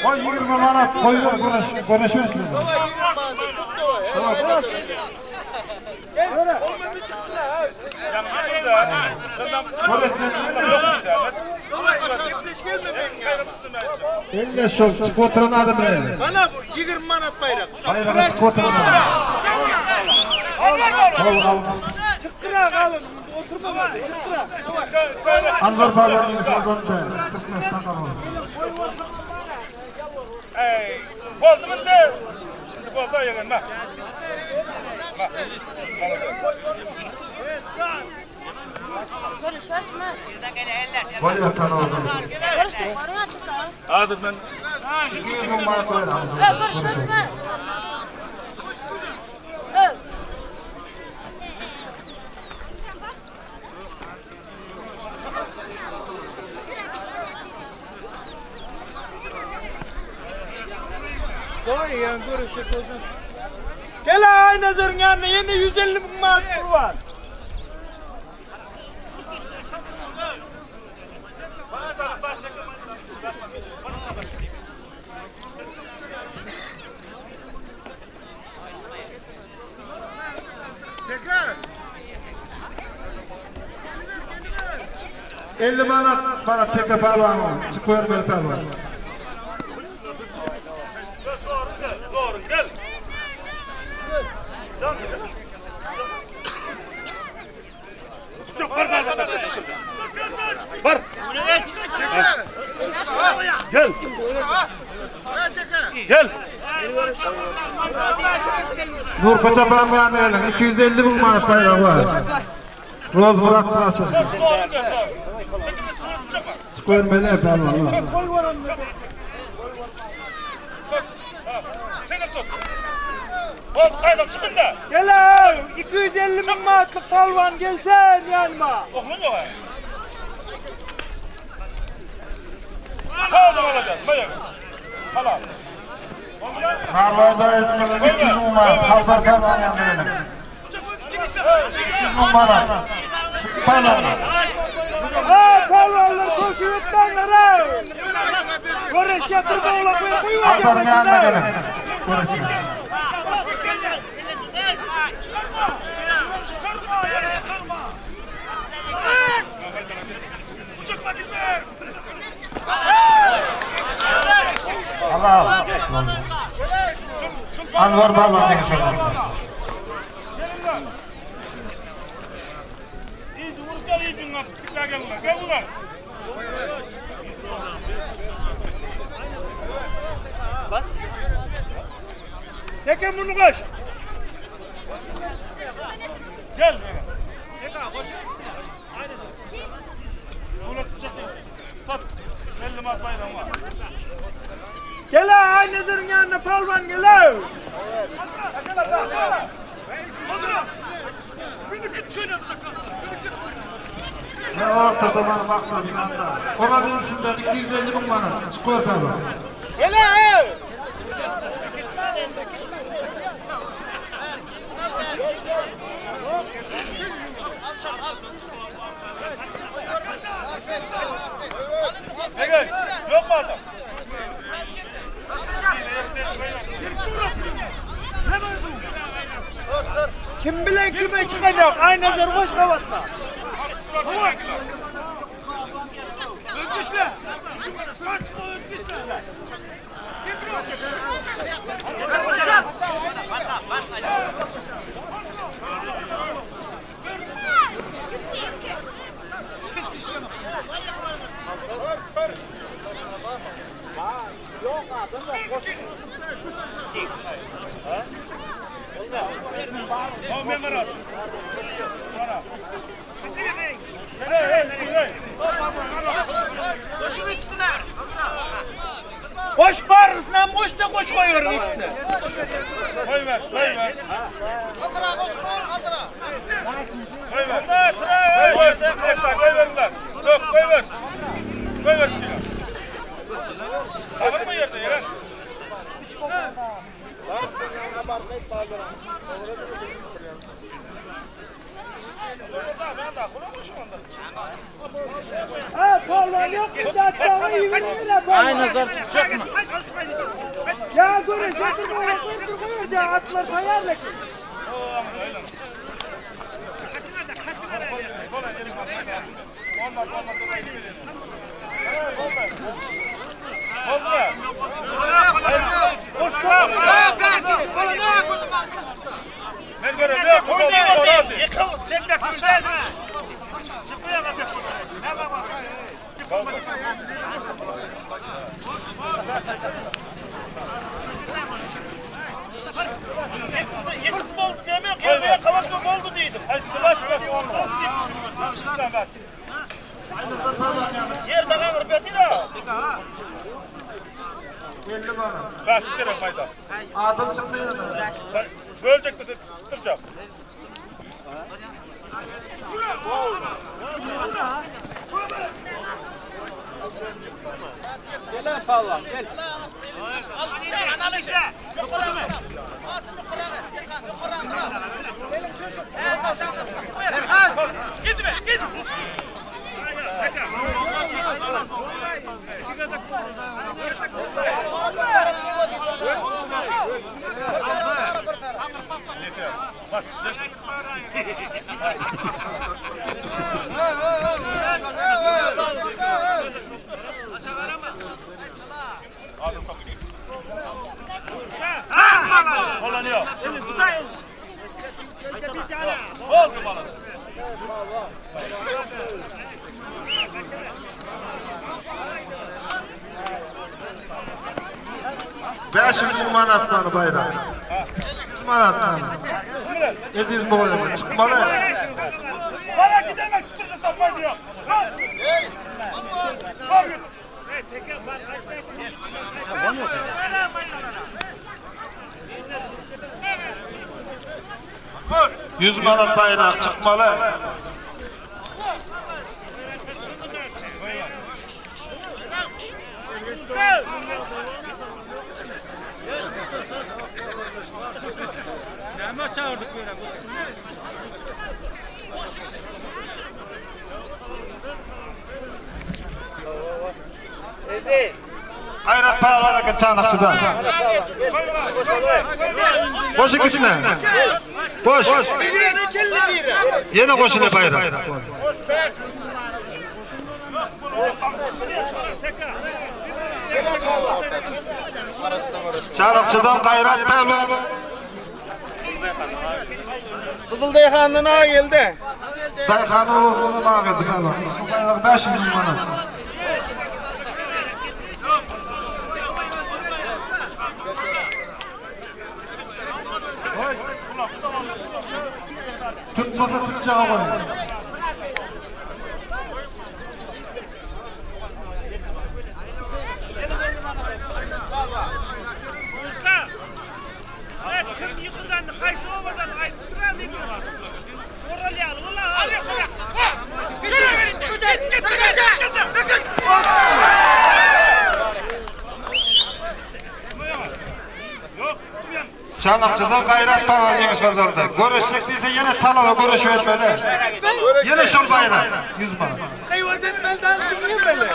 Koy 20 manat koy güreş güreşiyorsun. Elle şol çık oturan adam be. Bana bu 20 manat bayrak. Bayrağı çık oturan adam. Al al. Çıkkıra kalın. Oturma bak. Çıkkıra. Anwar Baban'ın sözünde. Türkmenistan oldu. Ey, boldu mu de? Şimdi boldu yeğen bak. Koy yatan oldu. Hadi ben. 200 manat bayrağı. Koy yani görüşecek olsun. Gel ay nazarın yanına yine 150 bin manat pul var. Elli manat bana teke palvan. Çık koyar palvan. Doğru gel. Çok var var. Gel. Gel. Nur Koça Palvan 250 bin manat bayrağı var. Roz Murat Plasası. Çık koyar mele palvan. Bol kayda çıkın da. Gel ay 250 bin manatlık palvan gelsen yanıma. Oğlum yok. Ha o zaman alacağız. Böyle. Hala. Narvayda İzmir'in 300 bin manat. Hazar Palvan yanında. 300 bin manat. Palvan. Ha palvanlar koşuyor etmenler ha. Görüş yatırma ola koy koy. Hazar'ın yanına gelin. Görüşürüz. Allah Allah. Anwar Palvan teke sözü. İyi vurdular iyi dinler. Gel gel gel ulan. Teke bunu koş. Gel. Ulan tutacak. Tut. 50 mat bayram var. Gel ay nazarın yanına palvan gel ay. Ve ortada bana maksat inanda. Oranın üstünden 250 bin manat. Çık koy palvan. Gel ay. Gel. Yok mu adam? Kim bilen kime çıkacak? Ay nazar koş kavatma. Goş barysynam goş-da goş goýberin ikisine. Goýber, goýber. Kaldyra goş goýber kaldyra. Goýber. Goýber, goýber. Yok, goýber. Goýber şunu. Agyr mı ýerde ýeren? Ay nazar tutacak mı? Ya dur, dur, dur, dur, dur, atlar tayar ki. Men göreceğim. Yıkık boldu demiyor. Yerine kalaşma boldu dedim. Baş baş oldu. Yer dağa bir betira. 50 manat. Baş kere fayda. Adam çıksa yine. Bölecek de tutturacağım. Gel lan Pavlan gel. Gitme git. Kullanıyor. Oldu bana. Beş yüz manatdan bayrak. 100 manatdan. Eziz boğulma çıkmalı. Bana gidemek tutturdu tapar diyor. Gel. Gel. 100 manat bayrak çıkmalı. Nämä çağırdık böyle. Gayrat paralar çanakçıdan. Boş ikisine. Boş. Yine koşule bayrak. Çanakçıdan gayrat pehlivan. Kızıl Dayhan'dan ağa geldi. Dayhan'ın oğlunun ağa geldi. Bayrak 500 manat. Tutmasa tutacağı koyun. Kim yıkıdan, kaysı obadan Çanakçıdan gayret var yemiş pazarda. Görüşecek değilse yine talaba görüş vermeli. Yine şol bayrak. 100 manat. Kayvat etmelden dinlemeli.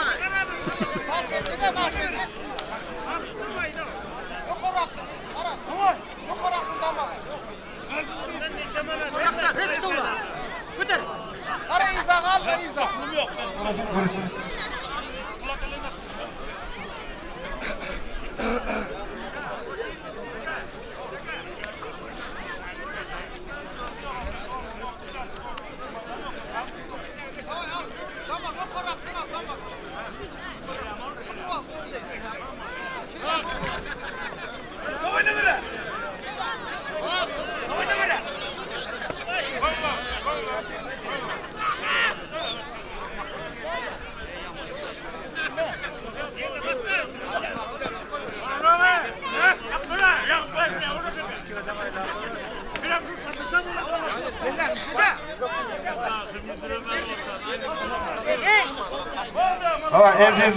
Hawa, Eziz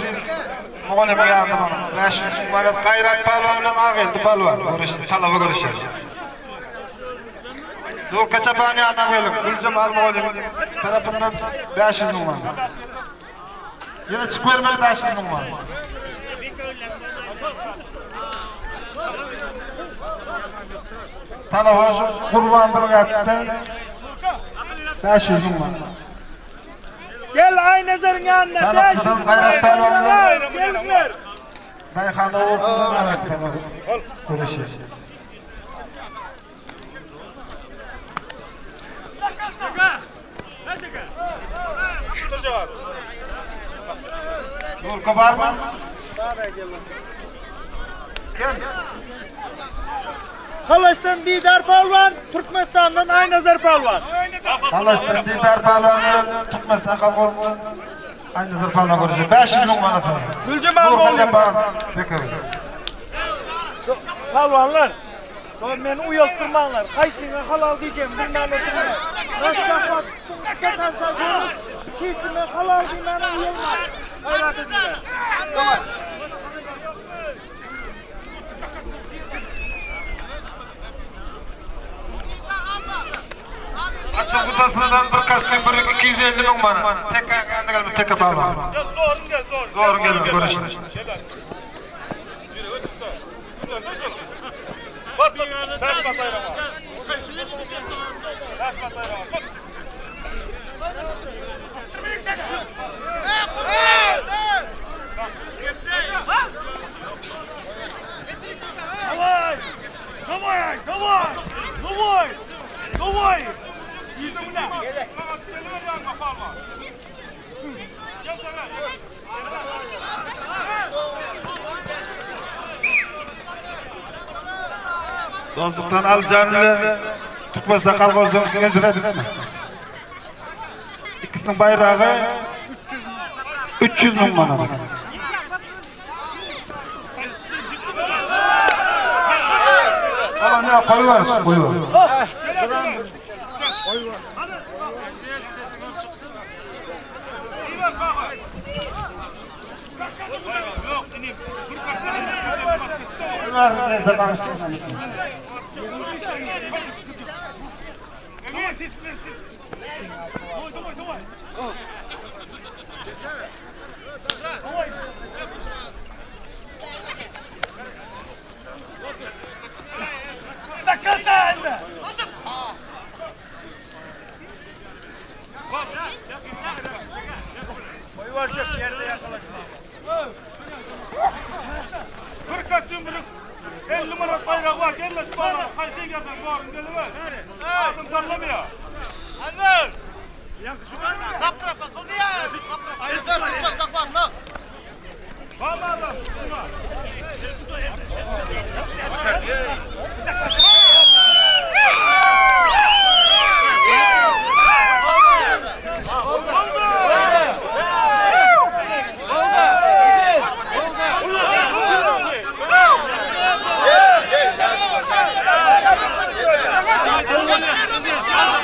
mugallymyň ýanynda mana 500 müň manat Gaýrat pälwan bilen Ageldi pälwan göreş, talaba göreşýär. Nurka çapan ýanyna geliň. Güljemal mugallym tarapyndan 500 müň manat. Ýene çykyp bermeli 500 müň manat. Talaba şu Gurban bir 500 müň manat. Gel Aýnazaryň ýanyna. Çanakçydan Gaýrat pälwan bilen Gelingler. Daýhan obasyndan Mehmet pälwan göreşýär. Nurka barmy? Gel. Halaşdan Didar Palwan, Türkmenistandan Aýnazar Palwan. Halaşdan Didar Palwan bilen Türkmenistan kolhozyndan Aýnazar Palwan görüşýär. 500 müň manat. Güljemal Nurka mugallym. Jepbar Bekow. Palwanlar, so meni uýaltdyrmaňlar. Haýsyňa halal diýjegimi bilmän oturman. Naşşahat, Şişime halal diýmäne uýalma. Gaýrat ediňler. Daway. Açyl gudasyndan bir kostüm bir 250 müň manat. Tek ayaklarında gelme tek palwan. Zorun gel, zorun. Zorun gelme görüşün. Давай! Давай, давай! Давай! Давай! Dostlukdan Alyjan bilen Türkmenistan kolhozynyň Ezredin. Ikisiniň baýragy 300 müň manat. Aman ya koyuver, koyuver. Koyuver, nerede danıştın? Bir kostüm bir 50 manat bayrağı var. Gelme şu bayrağı. Kayıtın gelsin. Zorun gelme. Ağzım sallamıyor. Anwar!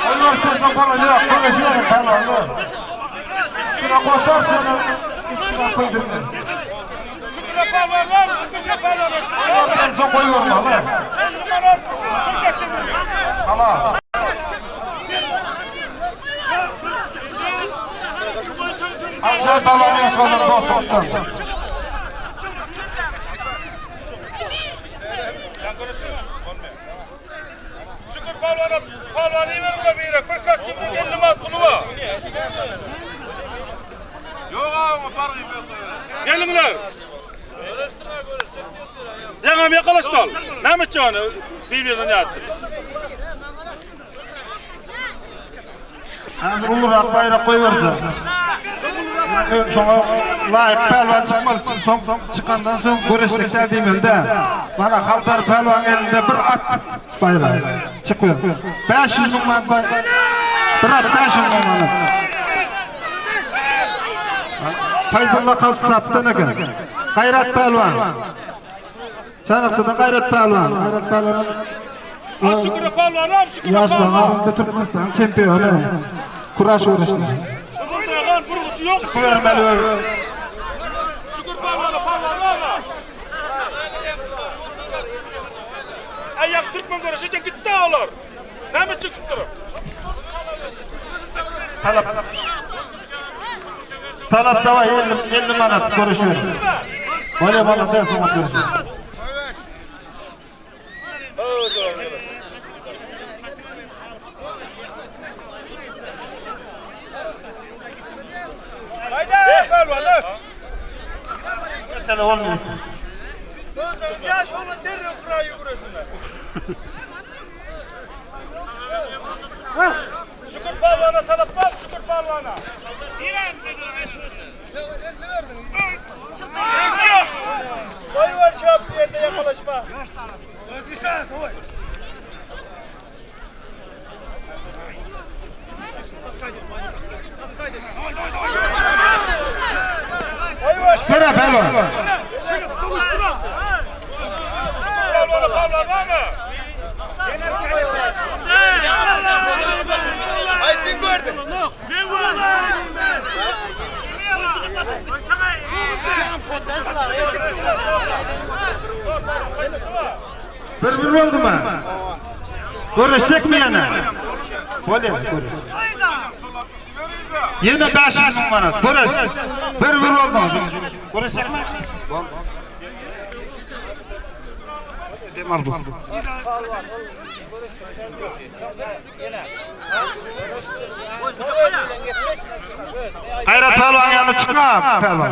Koyuver, palwan, yok, koyuver, palwan, yok. Üstüne koşarsan üstüne koydurma. En son koyuver, palwan. Allah. Alcan palwan demiş bana dostluktan. Şükür palvana, palvanı verin de bir. Bir kostümün 50 manat pulu var. Yok abi, fark yok. Gelinler. Yaňam ýakalaşdy. Näme etjegini bir-birine ýatdy. Hazır ulurak bayrak koyuvereceğim. Şoňa laýyk pälwan çykmaly soň çykandan soň göreşlikler diýmeli-de. Bana Haldar pälwan elinde bir at bayrağı. Çykyp. 500 müň manat bay. Bir at 500 müň manat. Fayzulla Kaltapdan eken. Gaýrat pälwan. Çanakçyda Gaýrat pälwan. Gaýrat pälwan. Şükür palvanam, şükür Ýaşlaryň palvan. arasynda Türkmenistan çempiony. Kuraş göreşinde. Gyzyldagan burguçy ýok. Vermeli. olar. Näme çekip durup? Talap. Talap daway 50 50 manat görüşürüz. Bolýa bana sen soňra görüşürüz. Haydi pehlivanlar. Mesele olmuyor. Yaş olun derre kurayı vuruyorsunlar. Şükür palvana talap var, şükür palvana. Koy var çöp yerde yakalaşma. Nere pehlivan? Şükür palvana palvan var mı? Aysin gördün. Bir bir oldu mu? Görüşecek mi yana? Bolýa, görüş. Ýene 500 müň manat. Görüş. Bir bir oldu. Görüşecek mi? Dem al bu. Gayrat pehliwan ýanyna çykma, pehliwan.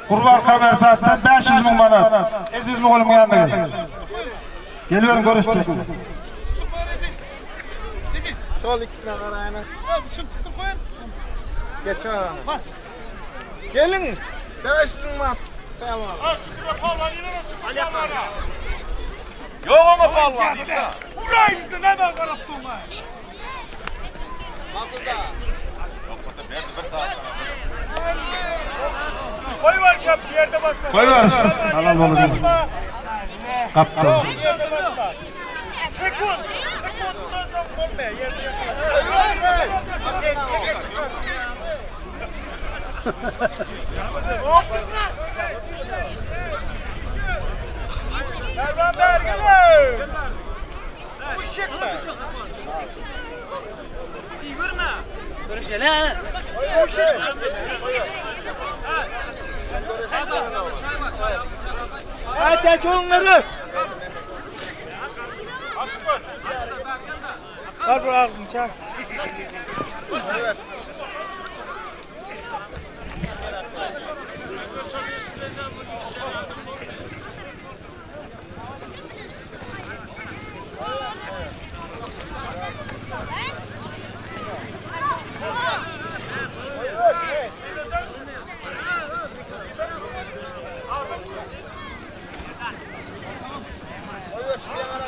Kurban Kamer saatden 500 müň manat. Eziz mugallymyň ýanyna gel. Geliyorum görüşecek. Şol ikisine garayana. Geç ha. Gelin. 500 manat. Tamam. Ha şükür palvan yine şükür palvana. Yok ama palvan. Koy var çöp yerde basma. Koy var. Halal olur. Kaptan. Yerde basma. Sekund. Sekunddan soň bolmaýar, ýerde ýakalaşma. Mervan Bergin. Kuş çekme. Görüşelim. Hadi aç onları. Ver bu ağzını çak.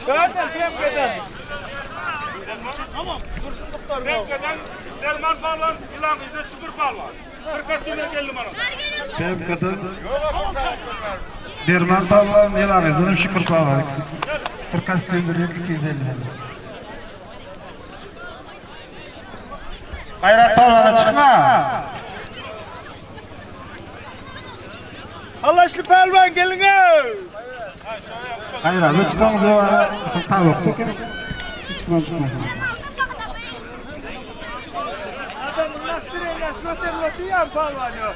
Gördün Cemke'den. Tamam. Renkadan Derman palvan, yılan kızı şükür palvan. Kırk demir 50 manat. Benim kadın Derman pehliwan, ýylan ýüzüne şükür pehliwan. Kırkas demir 250. Gayrat pehliwana çykma. Halaşlı pehlivan gelin. Gayrat çykmaň diýip, tawuk token. Çykma çykma. Adamın nasıl nasıl götürmesi yan pehlivan yok.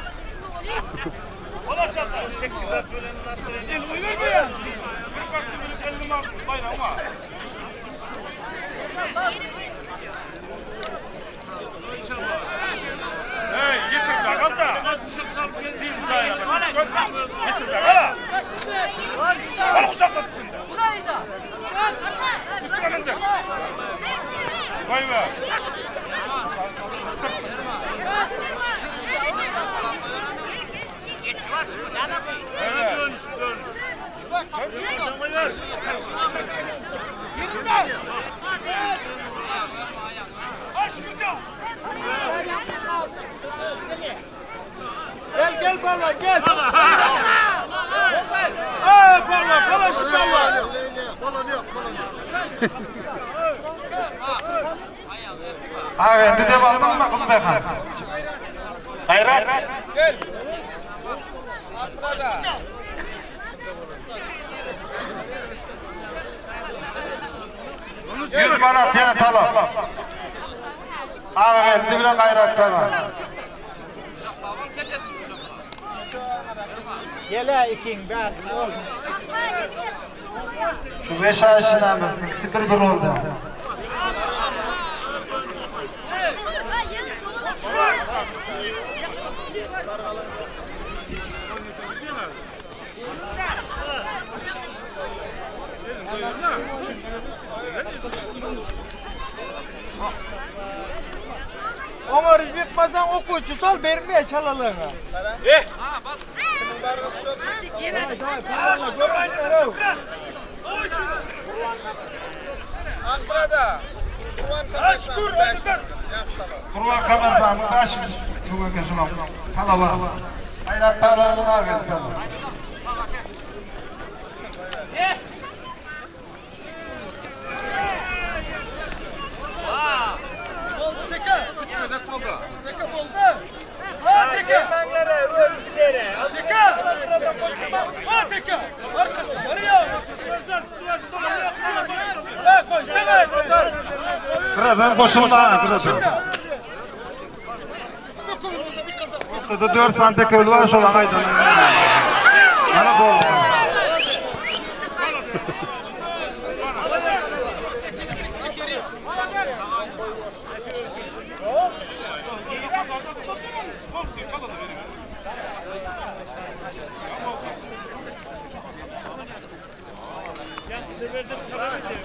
Ola çatar. Çek güzel söylenin nasıl El koyuver mi ya? 40 demir 50 manat bayram var. Hey, getir takal da. Getir takal ha. Al kuşakla tutun da. Üstüne mindir. Vay be. Evet. Dönüş, dönüş. Ageldi dem aldyňmy Gyzdaýhan? Gaýrat. Gel. 100 manat ýene talap. Agageldi bilen Gaýrat pälwan. Gel-ä ikiň bärsini bolsun. Şu beş aý içinde ikisi bir bir boldy. Oňaryp ýykmasaň okuwçy sol bermeýär çalalygyňa. Eh! Gurban Kamerzanyň 500 müň şunuň talaba. Gaýrat pälwandan Agageldi pälwan. Gyradan goşulma, gyradan. Ortada 4 sany tekewül bar, şol aýdan. Mana boldy.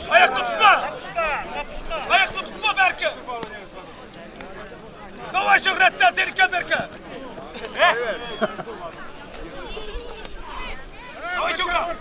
Ayakta tutma! Ayakta tutma Berke! Daway Şöhratjan senikä Berke! Daway Şöhrat!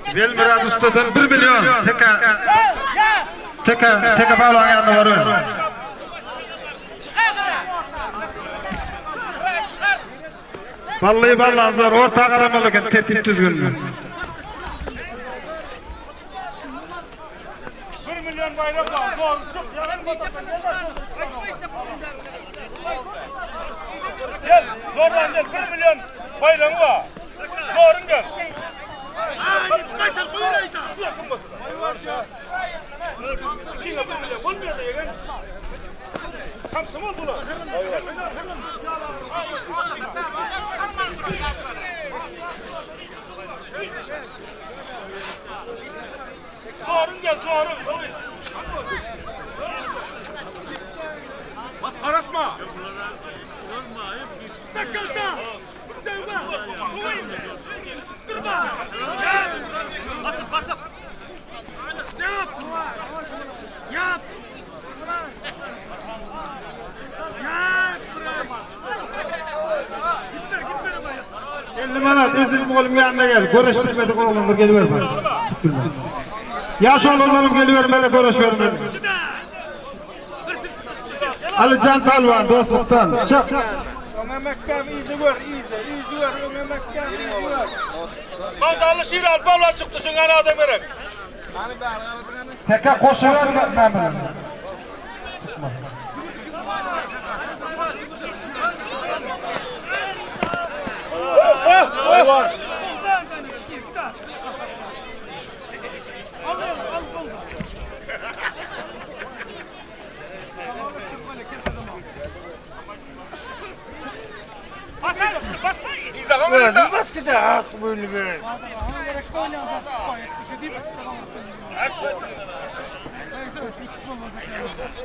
Welmyrat ustadan 1 million teke teke teke pälwan ýanyna baryber. Bally ballanlar orta garamaly eken tertip düzgünli. 1 milyon bayrak var. Doğru çık. Yarın Gel. Zorlan gel. 1 milyon bayrağı var. Zorun gel. Zorun gel zorun. Bak karışma. Basıp basıp. Yap! 50 manat eziz mugallym ýanyna gel. Göreş bitmedik oglanlar gelibermeli. Ýaş oglanlarym gelibermeli, göreş bermeli. Alijan pälwan dostlukdan çyk. Öňe mekdep yzy gör, yzy, yzy gör, öňe mekdep yzy gör. Magdanly Şiral palwan çykdy şuňa adam gerek. Teke koşuver Mehmet.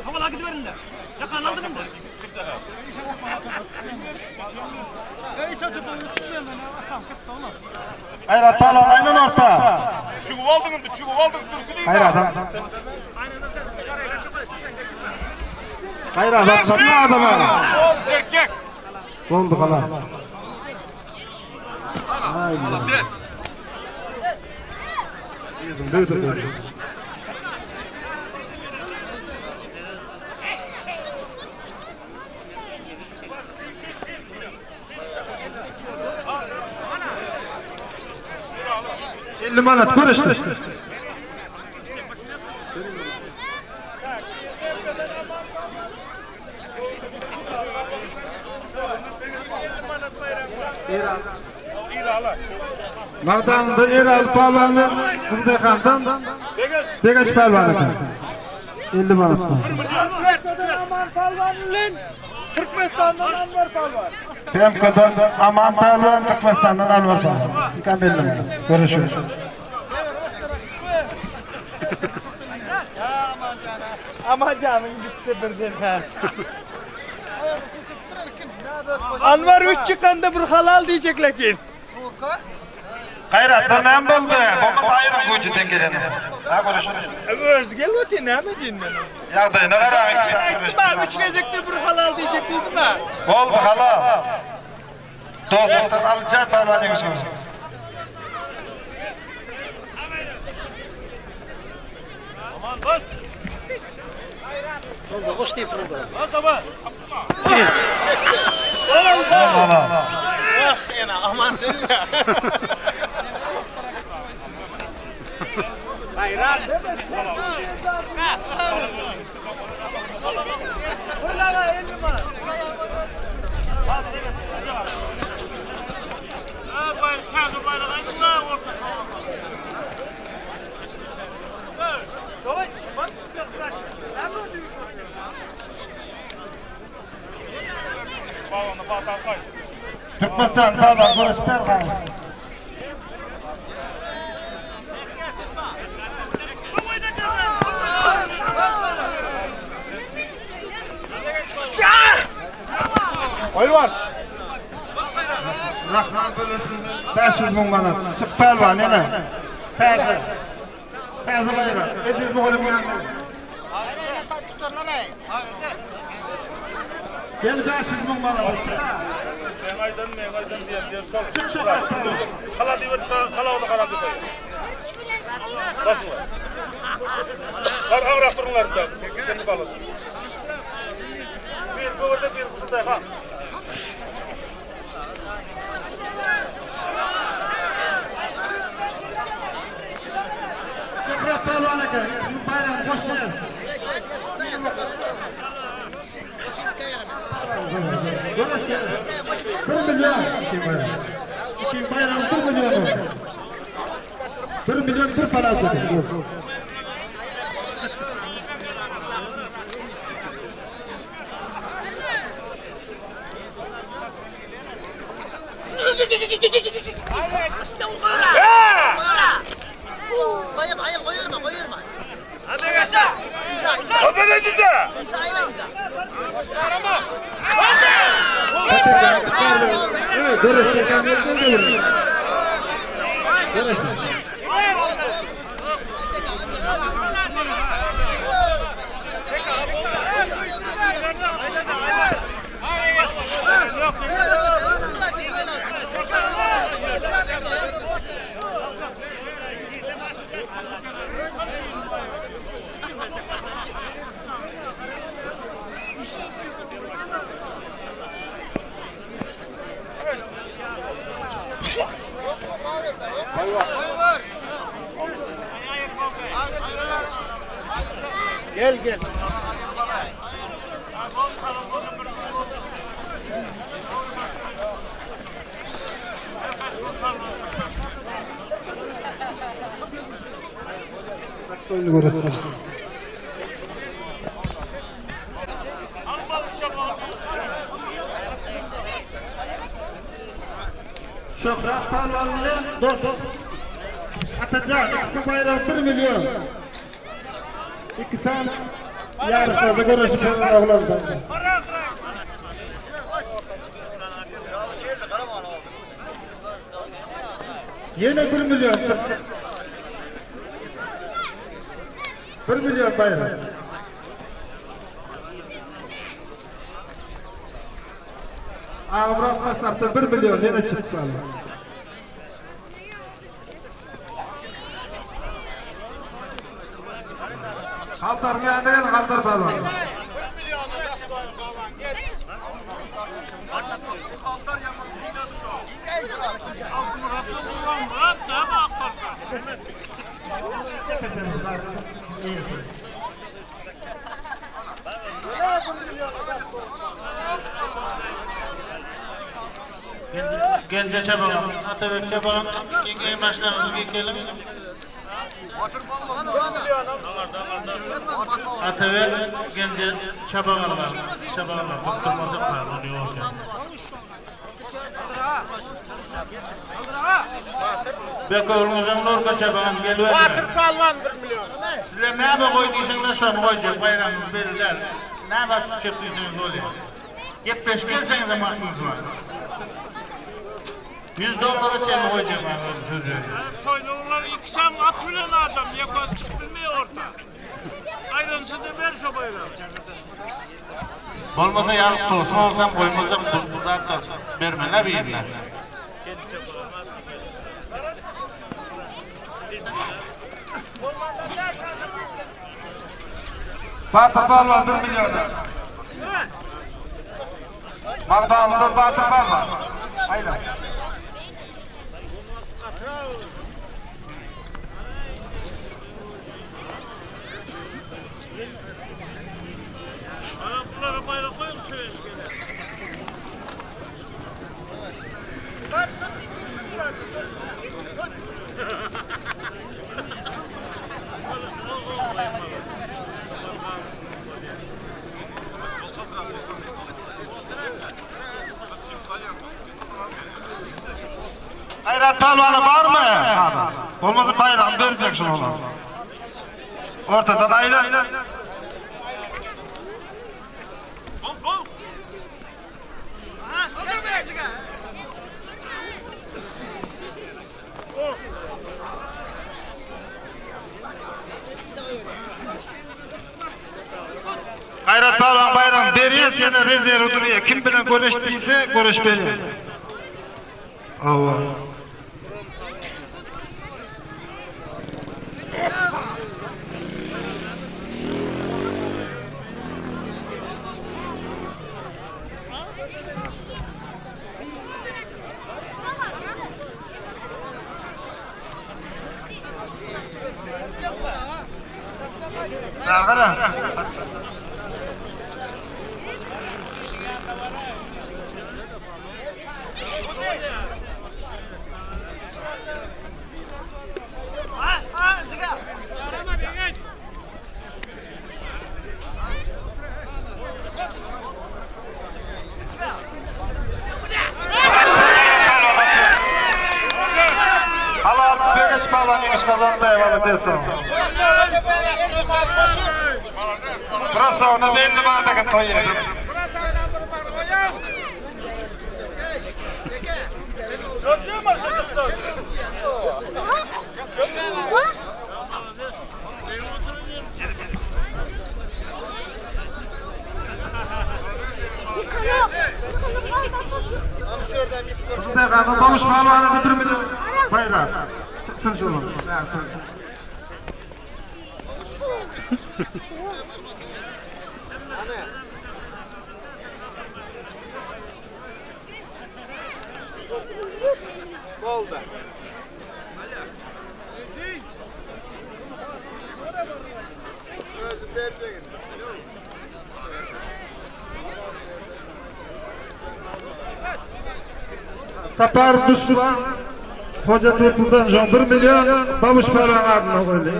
Havala gidiverin de. Yakan aldın da. Gaýrat pälwan aýnan orta. Çugup aldyň indi, çugup aldyň sürgü diýdi. Gaýrat. Gaýrat atjak adama. Erkek. Boldy hala. Ýüzüňde 50 manat görüşdi. Magdanynda Eraly palwany Gyzdehandan Begenç palwan eken. 50 manat. Aman palwan bilen Türkmenistandan Anwar palwan. TMK'dan Aman palwan, Türkmenistandan Anwar palwan. İkan belli. Görüşürüz. Aman canım gitti birden ha. Anwar üç çıkanda bir halal diyecekler ki. Gayratlar näme boldy? Bolmasa aýryň güýji deň geleniz. Ha görüşürüz. Öz gel öte näme diýin men. Ýagdaýyna garaň içi. Aýtdym ha, üç gezekde bir halal diyecek dedim ha. Boldy halal. Dostlukdan alja palwan ýeňişiň. Ah ena aman sen ya. Hayran. Türkmenistan palwan görüşip bergän. Koy var. Rahman 500 müň manat. Çyk pälwan ene. Täze. Täze baýrak. Eziz mugallym ýanynda. Gel 500 müň manat. Men aýdan, men aýdan diýen diýen. Çık şu pälwan. Hala diýip, hala onu hala diýip. Başla. Har agrak durunlar da. Kendi balasın. Bir göberde bir kusulday ha. Şöhret pälwan eken. Bu baýragyny goşýar. Bir milyon. İki bayram bir milyon. Bir milyon bir parası. Gel gel. Şöhrat palwanly dost. Atajan, iki bayrak 1 milyon. İki san yarışlarda görüşüp oğlanlar. Yine 1 milyon çıktı. 1 milyon bayrak. Agamyrat gassapdan 1 million ýene çykyp galdy. Haltaryň ýanyna gel, Haltar pälwan. Genje çabagan, Atabek çabagan, iň başlaryňyzy gekeliň. Atabek Genje çabaganlar, çabaganlar tutdurmasak bar, ony ýok eken. Bek ogluňyzyň Nurka çabagan geliberme. Batyr palwan 1 million. Sizler näme goý diýseňler şony goýjak, baýramyňyz belli däl. Näme tutjak diýseňiz bolýar. Gepleşik etseňizem hakyňyz bar. 100 dollara çenli goýjak bar söz berýän. Toýluglar ikisem at bilen adam ýeke çykyp bilmeýär orta. Aýlansa-da ber şo baýragy. Bolmasa ýalyk pulsuz bolsam goýmazak bu zatlar bermeli birine. Batyr Palwan 1 milliona. Magdanlydan Batyr Palwan. Aýlan. Araplara baýrak goýuň söweşgele. Gaýrat palwany barmy? Bolmasa baýragyny berjek şol olar. Ortadan aýlan. Gaýrat palwan baýragyny berýär, seni rezerw durýar. Kim bilen göreş diýse, göreş berýär. Awa. Sagara. Halal Begeç palwan ýeňiş gazandy, eyvallah desin. Brasona belli manada toý edip. Gyzyldepäniň Babuş palwany bir million baýrak. Çyksyn şolar. Boldy. Sapar Dusman Hoja Turtuldan şoň 1 million Babuş palwan adyna goýdy.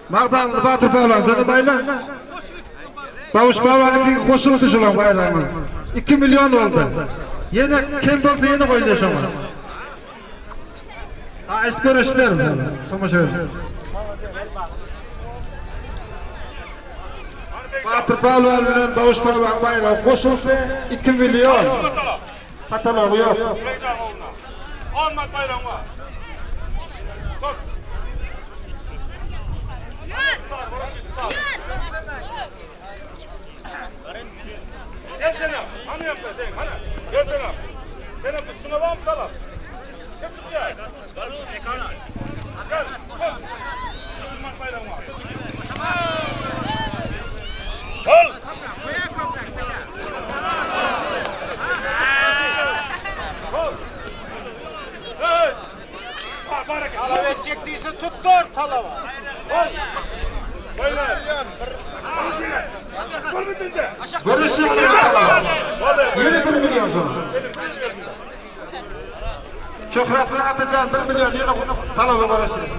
Magdanly Batyr palwan seni baýla. Babuş palwanyňky goşuldy şulaň baýragyna. 2 million boldy. Ýene kem bolsa ýene goýulýar şoňa. Haýyşt göreşler. Tomaşa edin. Batyr palwan bilen Babuş palwan baýragy goşuldy 2 million. Katalogy ýok. Olmaz baýragyň bar. Tut. Tutdur talaba. Görüşecek Ýene 1 milyon soň. Şöhratly Atajan 1 milyon ýene talaba görüşecek.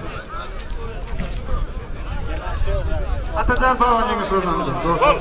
Atajan baba ýeňiş gazandy. Dostlar.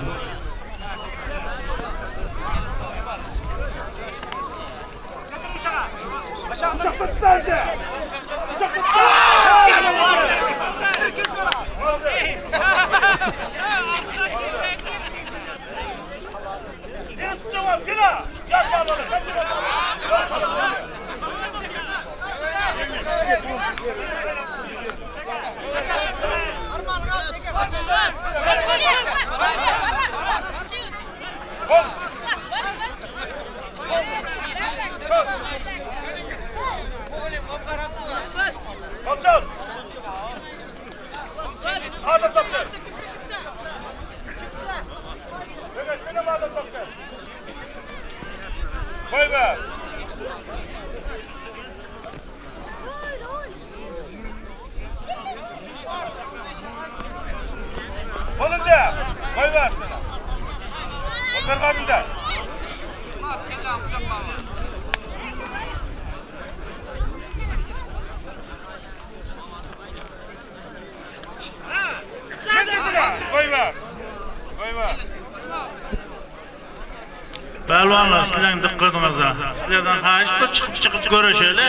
Pälwanlar sizleň dykgatyňyza. Sizlerden haýyş bir çykyp çykyp göreşeli.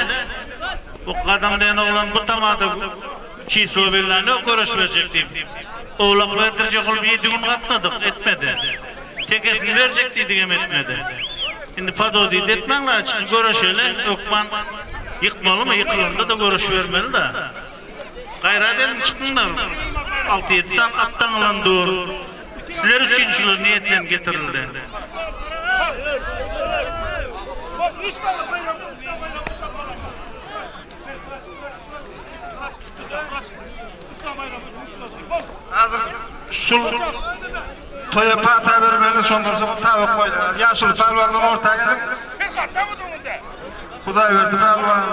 Bu gadam diýen oglan bu tamada çislo bellän ýok göreş berjek diýip. Owlak berdirjek bolup ýedi gün gatnadyk, etmedi. Tekesini berjek diýdigem etmedi. Indi pododit etmäňler, çykyp göreşeli. Hökman ýykmalymy, ýykylanda-da göreş bermeli-de. Gaýrat ediň çykyňlar. Alty-ýedi sany at daňylan dur. Sizler üçin şular niýetlenip getirildi. Hazır şul toýa pata bermeli, şondan soň tabak goýlar. Ýaşuly pälwanlar orta gelip, Hudaýberdi pälwan,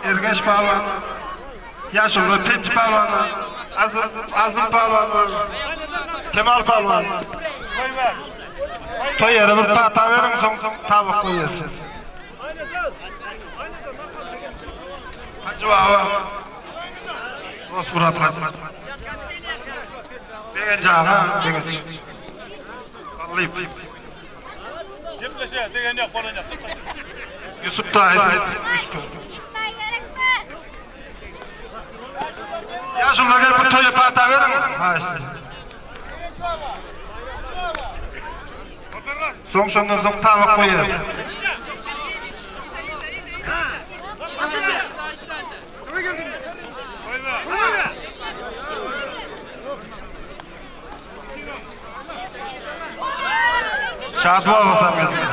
Ergeş pälwan, Ýaşulylar Penji pälwan, Azym, Azym pälwan, Kemal pälwan. Toý ýere bir pata beriň, soň tabak goýýas. Hajy baba. Dostmurat hajy. Begenç aga, Begenç. Allyp. Gepleşe, degen ýok, bolan ýok. Ýusup daýy, Ýusup. Ýaşulular gelip bir toýa pata beriň. Haýyş. Soň şondan soň tabak goýýas. Şat bolmasam gelsin.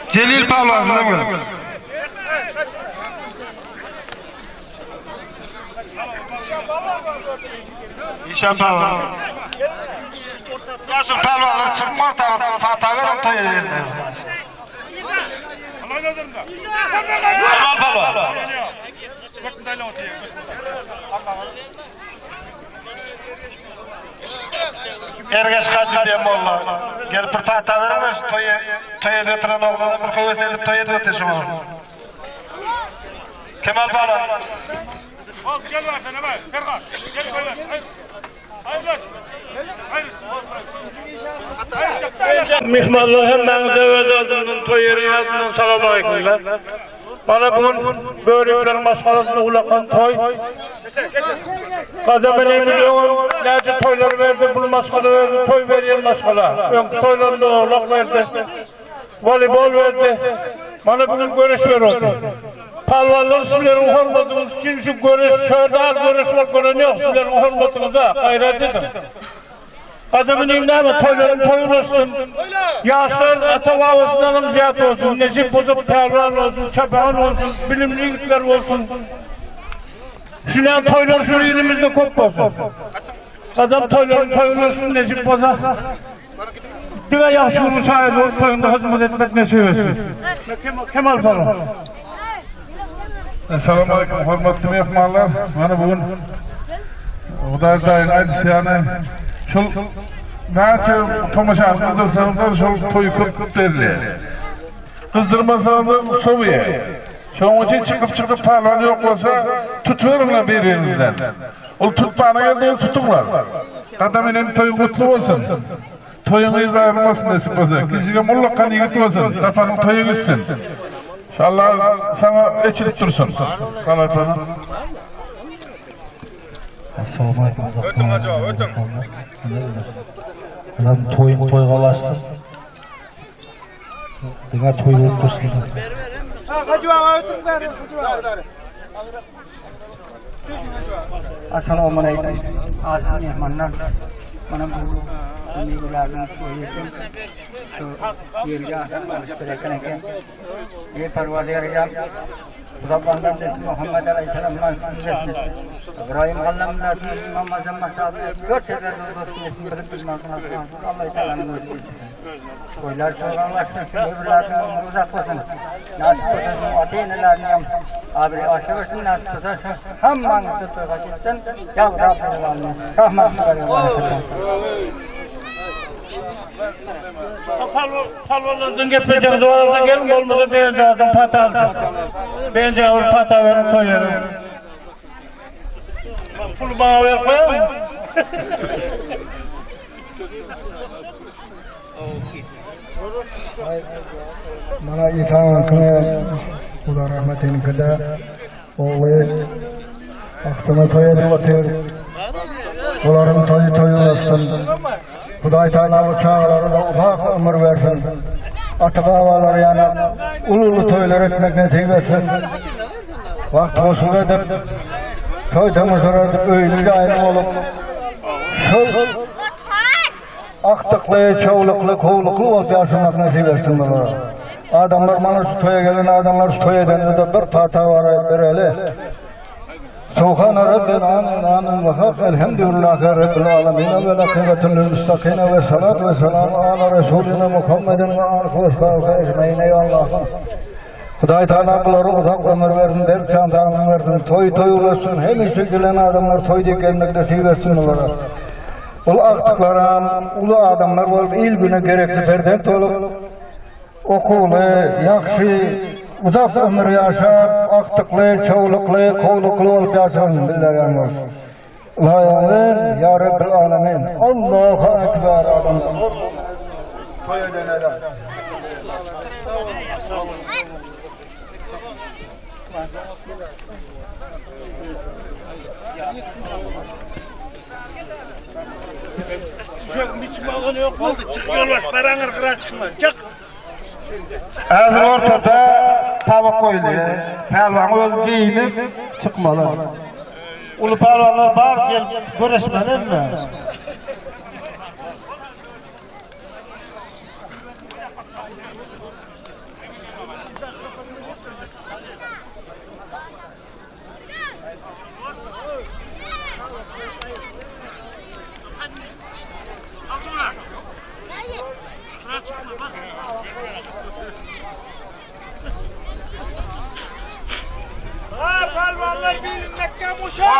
Celil Pahluan sizem gelin. Işan Pahluan. Ýaşul pälwanlar çykma orta pata beriň toý edende. Kemal Pälwan. Ergeş Hajy diýen molla. Gelip bir pata beriň şu toý toý edip oturan oglana bir höwes edip toý edip otyr şuňa. Kemal Pälwan. Ol gel barsana bak, Ferhat. Gel koy ver. Myhmanlar hemmäňize öz adymdan toý ýeriň adyndan salam aleýkumlar. Mana bu gün Börükleriň maşgalasynda ulakan toý. Gadam enemiz öňem näçe toýlar berdi, bu maşgala özi toý berýän maşgala. Öňki toýlarynda owlak berdi. Woleýbol berdi. Mana bu gün göreş berip otyr. Palwanlar sizleriň hormatyňyz üçin şu göreş, şördal göreş bolup gören ýok, sizleriň hormatyňyza gaýrat ediň. Gadam inim näme toýlaryň toýy bolsun. Ýaşlar ata-babasyndanam zyýat bolsun, nesip bolsa pälwan bolsun, çapagan bolsun, bilimli ýigitler bolsun. Şuňa toýlar şu ilimizde köp bolsun. Gadam toýlaryň toýy bolsun, nesip bolsa. Diňe ýagşy günüň şaýady bolup toýuňda hyzmat etmek nesip etsin. Kemal Pälwan. Essalamu aleýkum hormatly myhmanlar. Mana bu gün Hudaý daýyň aýdyşy ýaly şol näçe tomaşany gyzdyrsaňyzlar şol toý köp berilýär. Gyzdyrmasaňyzlar sowýar. Şonuň üçin çykyp-çykyp pälwan ýok bolsa tutuberiňler bir-biriňizden. Ol tutmana geldiňiz tutuňlar. Gadam enem toýuň gutly bolsun. Toýuň yzy aýrylmasyn nesip bolsa. Kiçijigem ullakan ýigit bolsun. Gapanyň toýy gitsin. Alla saňa eçilip dursun. Galatany. Assalamu alaykum. Ötüň hacı ötüň. Adam toýun toýga başsyn. Diňe toý bolup dursun. Hacı baba ötüň bäri. Hacı baba. Assalamu alaykum. Aziz mehmanlar. Mana bu miwelerden toý etdim. Şu ýerge alıştırırken eken. Ey Perverdigarım, Rabbimden desin Muhammed Aleyhisselam'dan desin. İbrahim Allam'dan İmam Azam Masabi dört sefer dostun ismi bilip bilmez. Allah Teala'nın özü. Toýlar toýlanlaşsyn, ömürlerini ömür uzatmasyn. Nasip bolsa şu ata-enelerini abraý aşyrsyn, nasip bolsa şu hammaňyzda toýga çeksin. Ya Rabbim alamin. Rahmet Palwanlardan geplejegiňiz barada geliň bolmasa Begenjadan pata aljak. Begenjaga bir pata berip goýaryn. Puly maňa berip goýarmy? Mana İsa'nyňkyny Huda rahmet eylesin-de ogly agtygyna toý edip otyr. Olaryň toýy toý bolsun. Hudaý Taala bu çagalara-da uzak ömür bersin. Ata-babalary ýaly uly-uly toýlar etmek nesip etsin. Wagt hoşluk edip, toý-tomaşalar edip, öýli-jaýly bolup, şol Agtykly, çowlukly, kowlukly bolup ýaşamak nesip etsin bulara. Adamlar mana şu toýa gelen adamlar şu toý edende-de bir pata baraýyp bereli. Subhana Rabbil Alamin amin ve hak elhamdülillahi Rabbil Alamin ve lakibetul lil müstakine ve salatu ve selamu ala Resulina Muhammedin ve alihi ve sahbihi ecmaîn ey Allah'ım. Hudaý Taala bulara uzak ömür bersin, berk jan saglyk bersin, toý toý ulaşsyn, hemişe gelen adamlar toý diýip gelmek nesip etsin bulara. Ol agtyklaram uly adamlar bolup, il-güne gerekli perzent bolup, okuwly, ýagşy, uzak ömür ýaşap, agtykly, çowlukly, kowlukly bolup ýaşasyn bizler ýaly bolsun. Ylahy amin, ýa Rebbil alemin. Allahu ekber adamlar. Toý edenere. Häzir ortada tabak goýulýar. Pälwan özi geýnip çykmaly. Uly pälwanlar bar gelip göreşmeli indi.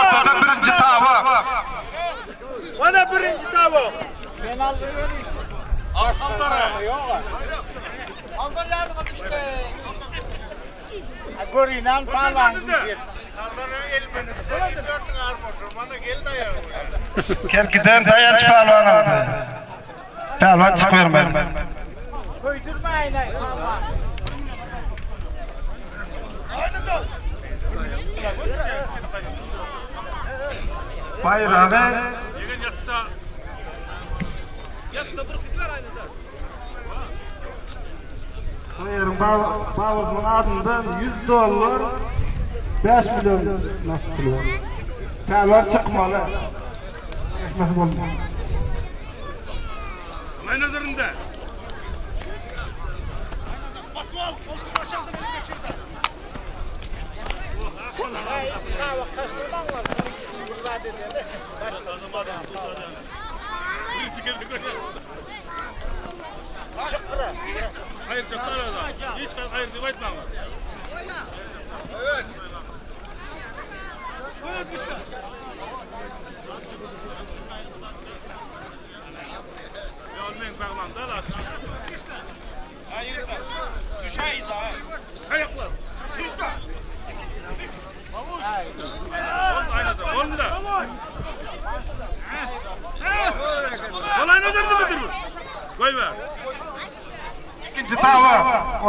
Ortada birinji tabak. Mana birinji tabak. Görünen palwan Kerkiden daýanç pälwan aldy. Pälwan çykybermeli. Köýdürmäýin aý palwan. Baýragy Toýaryň babasynyň adyndan 100 dollar 5 million nasip pul bar. Pälwan çykmaly. Geçmesi bolmaz.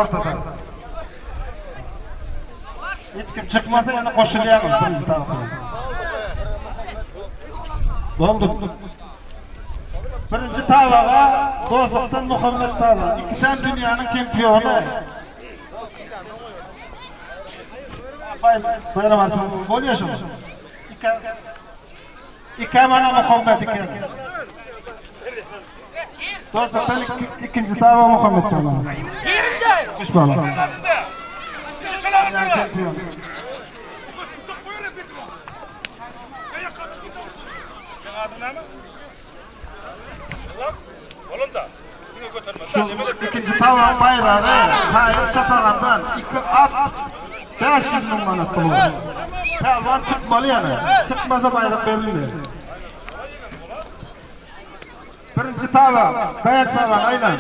Ortada. Hiç kim çykmasa ýene goşulýaňyz birinji tabaka. Boldy. Birinji tabaga Dostlukdan Muhammet Taban. Ikisem dünýäniň çempiony. Bayram arçın bolýar şo. Ikä mana Muhammet ikä. Dostlukdan ikinji taba Muhammet Taban. Üç bala. Çempion. Ikinji tabagyň baýragy Taýyr Çapagandan iki at 500 müň manat pul boldy. Pälwan çykmaly ýene. Çykmasa baýrak berilmeýär. Birinji tabak, Daýanç pälwan aýlan.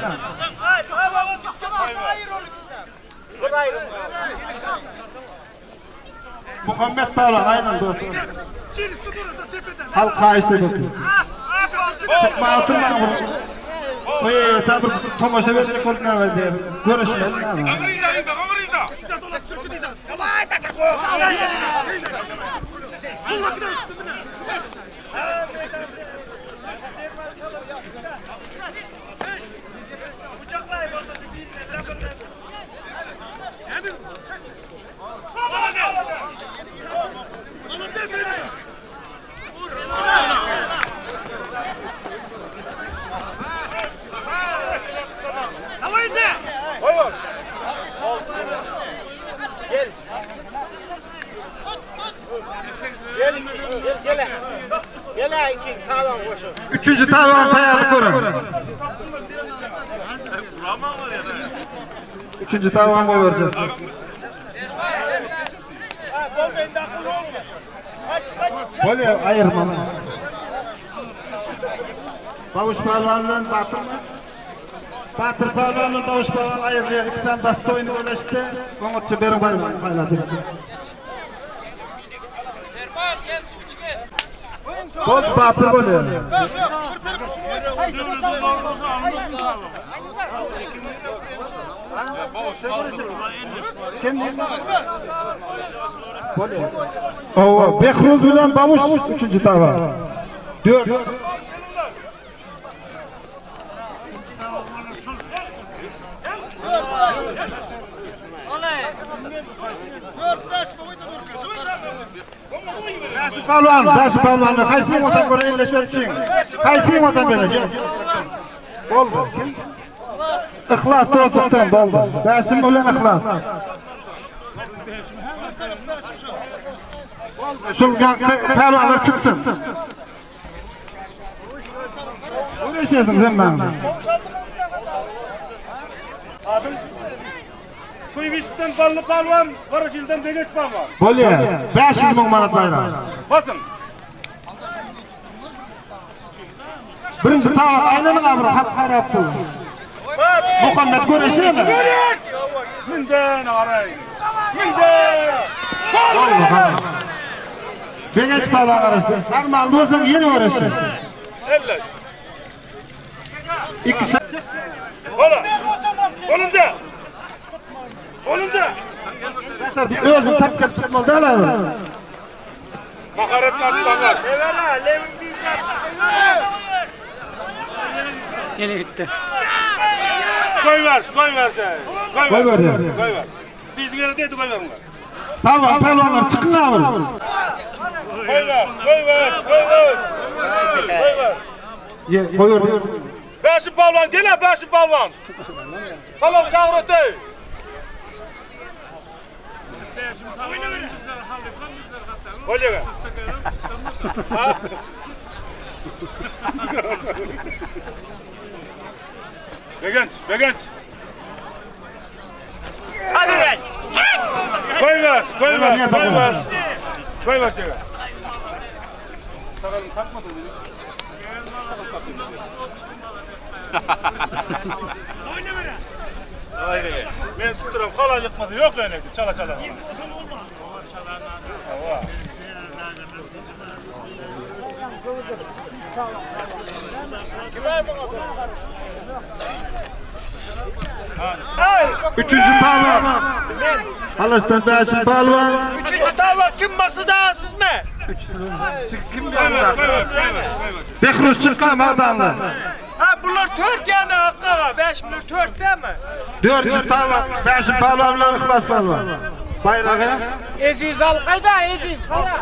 Muhammet pälwan aýlan dostum. Halk haýyşt edip. Çykma oturma. Oý, sen bir tomaşa berjek bolup näme diýip. Görüşmeli näme? Üçünji tabagyň taýýarlyk görüň. Üçünji tabagyň goýberjek. Bolýar, aýyrmaly. Babuş pälwan bilen Batyrmy? Batyr pälwan bilen Babuş pälwan aýrylýar. Ikisem dostoýny birleşdi. Oňatça beriň baýragyny paýlap. Bol Batyr bolýar. Owa, Behruz bilen Babuş üçünji taba. Dört. Bäşim palwan, Bäşim palwan, haýsy bolsa görä elleşip üçin. Haýsy bolsa berejek. Boldy. Kim? Yhlas dostlukdan boldy. Bäşim bilen Yhlas. Şul pälwanlar çyksyn. Göreşesiň sen maňa. Adım Kuýbişden Bally Palwan, Garaşilden Begeç Palwan. Bolýar. 500 müň manat baýrak. Basın. Birinji tabak aýlanyň abry halk harap dur. Muhammet göreşemi? Münden aray. Münden. Begeç pala garaşdy. Normal bolsaň ýene göreşer. Elle. İki Ola. Olunca. Olunca. Özüni tap gelip tutmaly däl abi. Makaret aslanlar. Yine gitti. Koy ver, koy ver sen. Koy ver ya. Koy ver. Biz gene dedi koy ver bunlar. Tamam, palwanlar çykyň abi. Koy ver, koy ver, koy ver. Koy ver. Ye, koy ver. Beşi palvan, gel beşi palvan. Tamam çağır öte. Bolýa. Begenç, Begenç. Hadi gel. Koy ver, koy ver, koy ver. Koy ver şöyle. Saralım takmadın mı? Men tutduram, hala ýykmady. Ýok ýöne, çala çala. Üçünji tabak. Halaşdan Bäşim pälwan. Üçünji tabak kim Maksut ağa sizmi? Kim Behruz çykka magdanly. Ha bular 4 yani Hakkı ağa. 5 bular 4 değil mi? Dördünji tabak Bäşim pälwan bilen Yhlas pälwan. Baýragy. Eziz al kayda Eziz. Kara.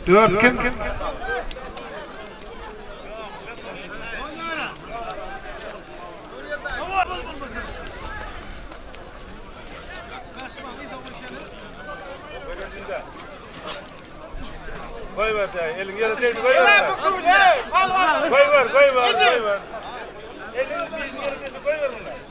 Dört kim? Goýber sen, eliň ýere degdi, goýber. Goýber, goýber, goýber. Eliň ýere degdi, goýber muny.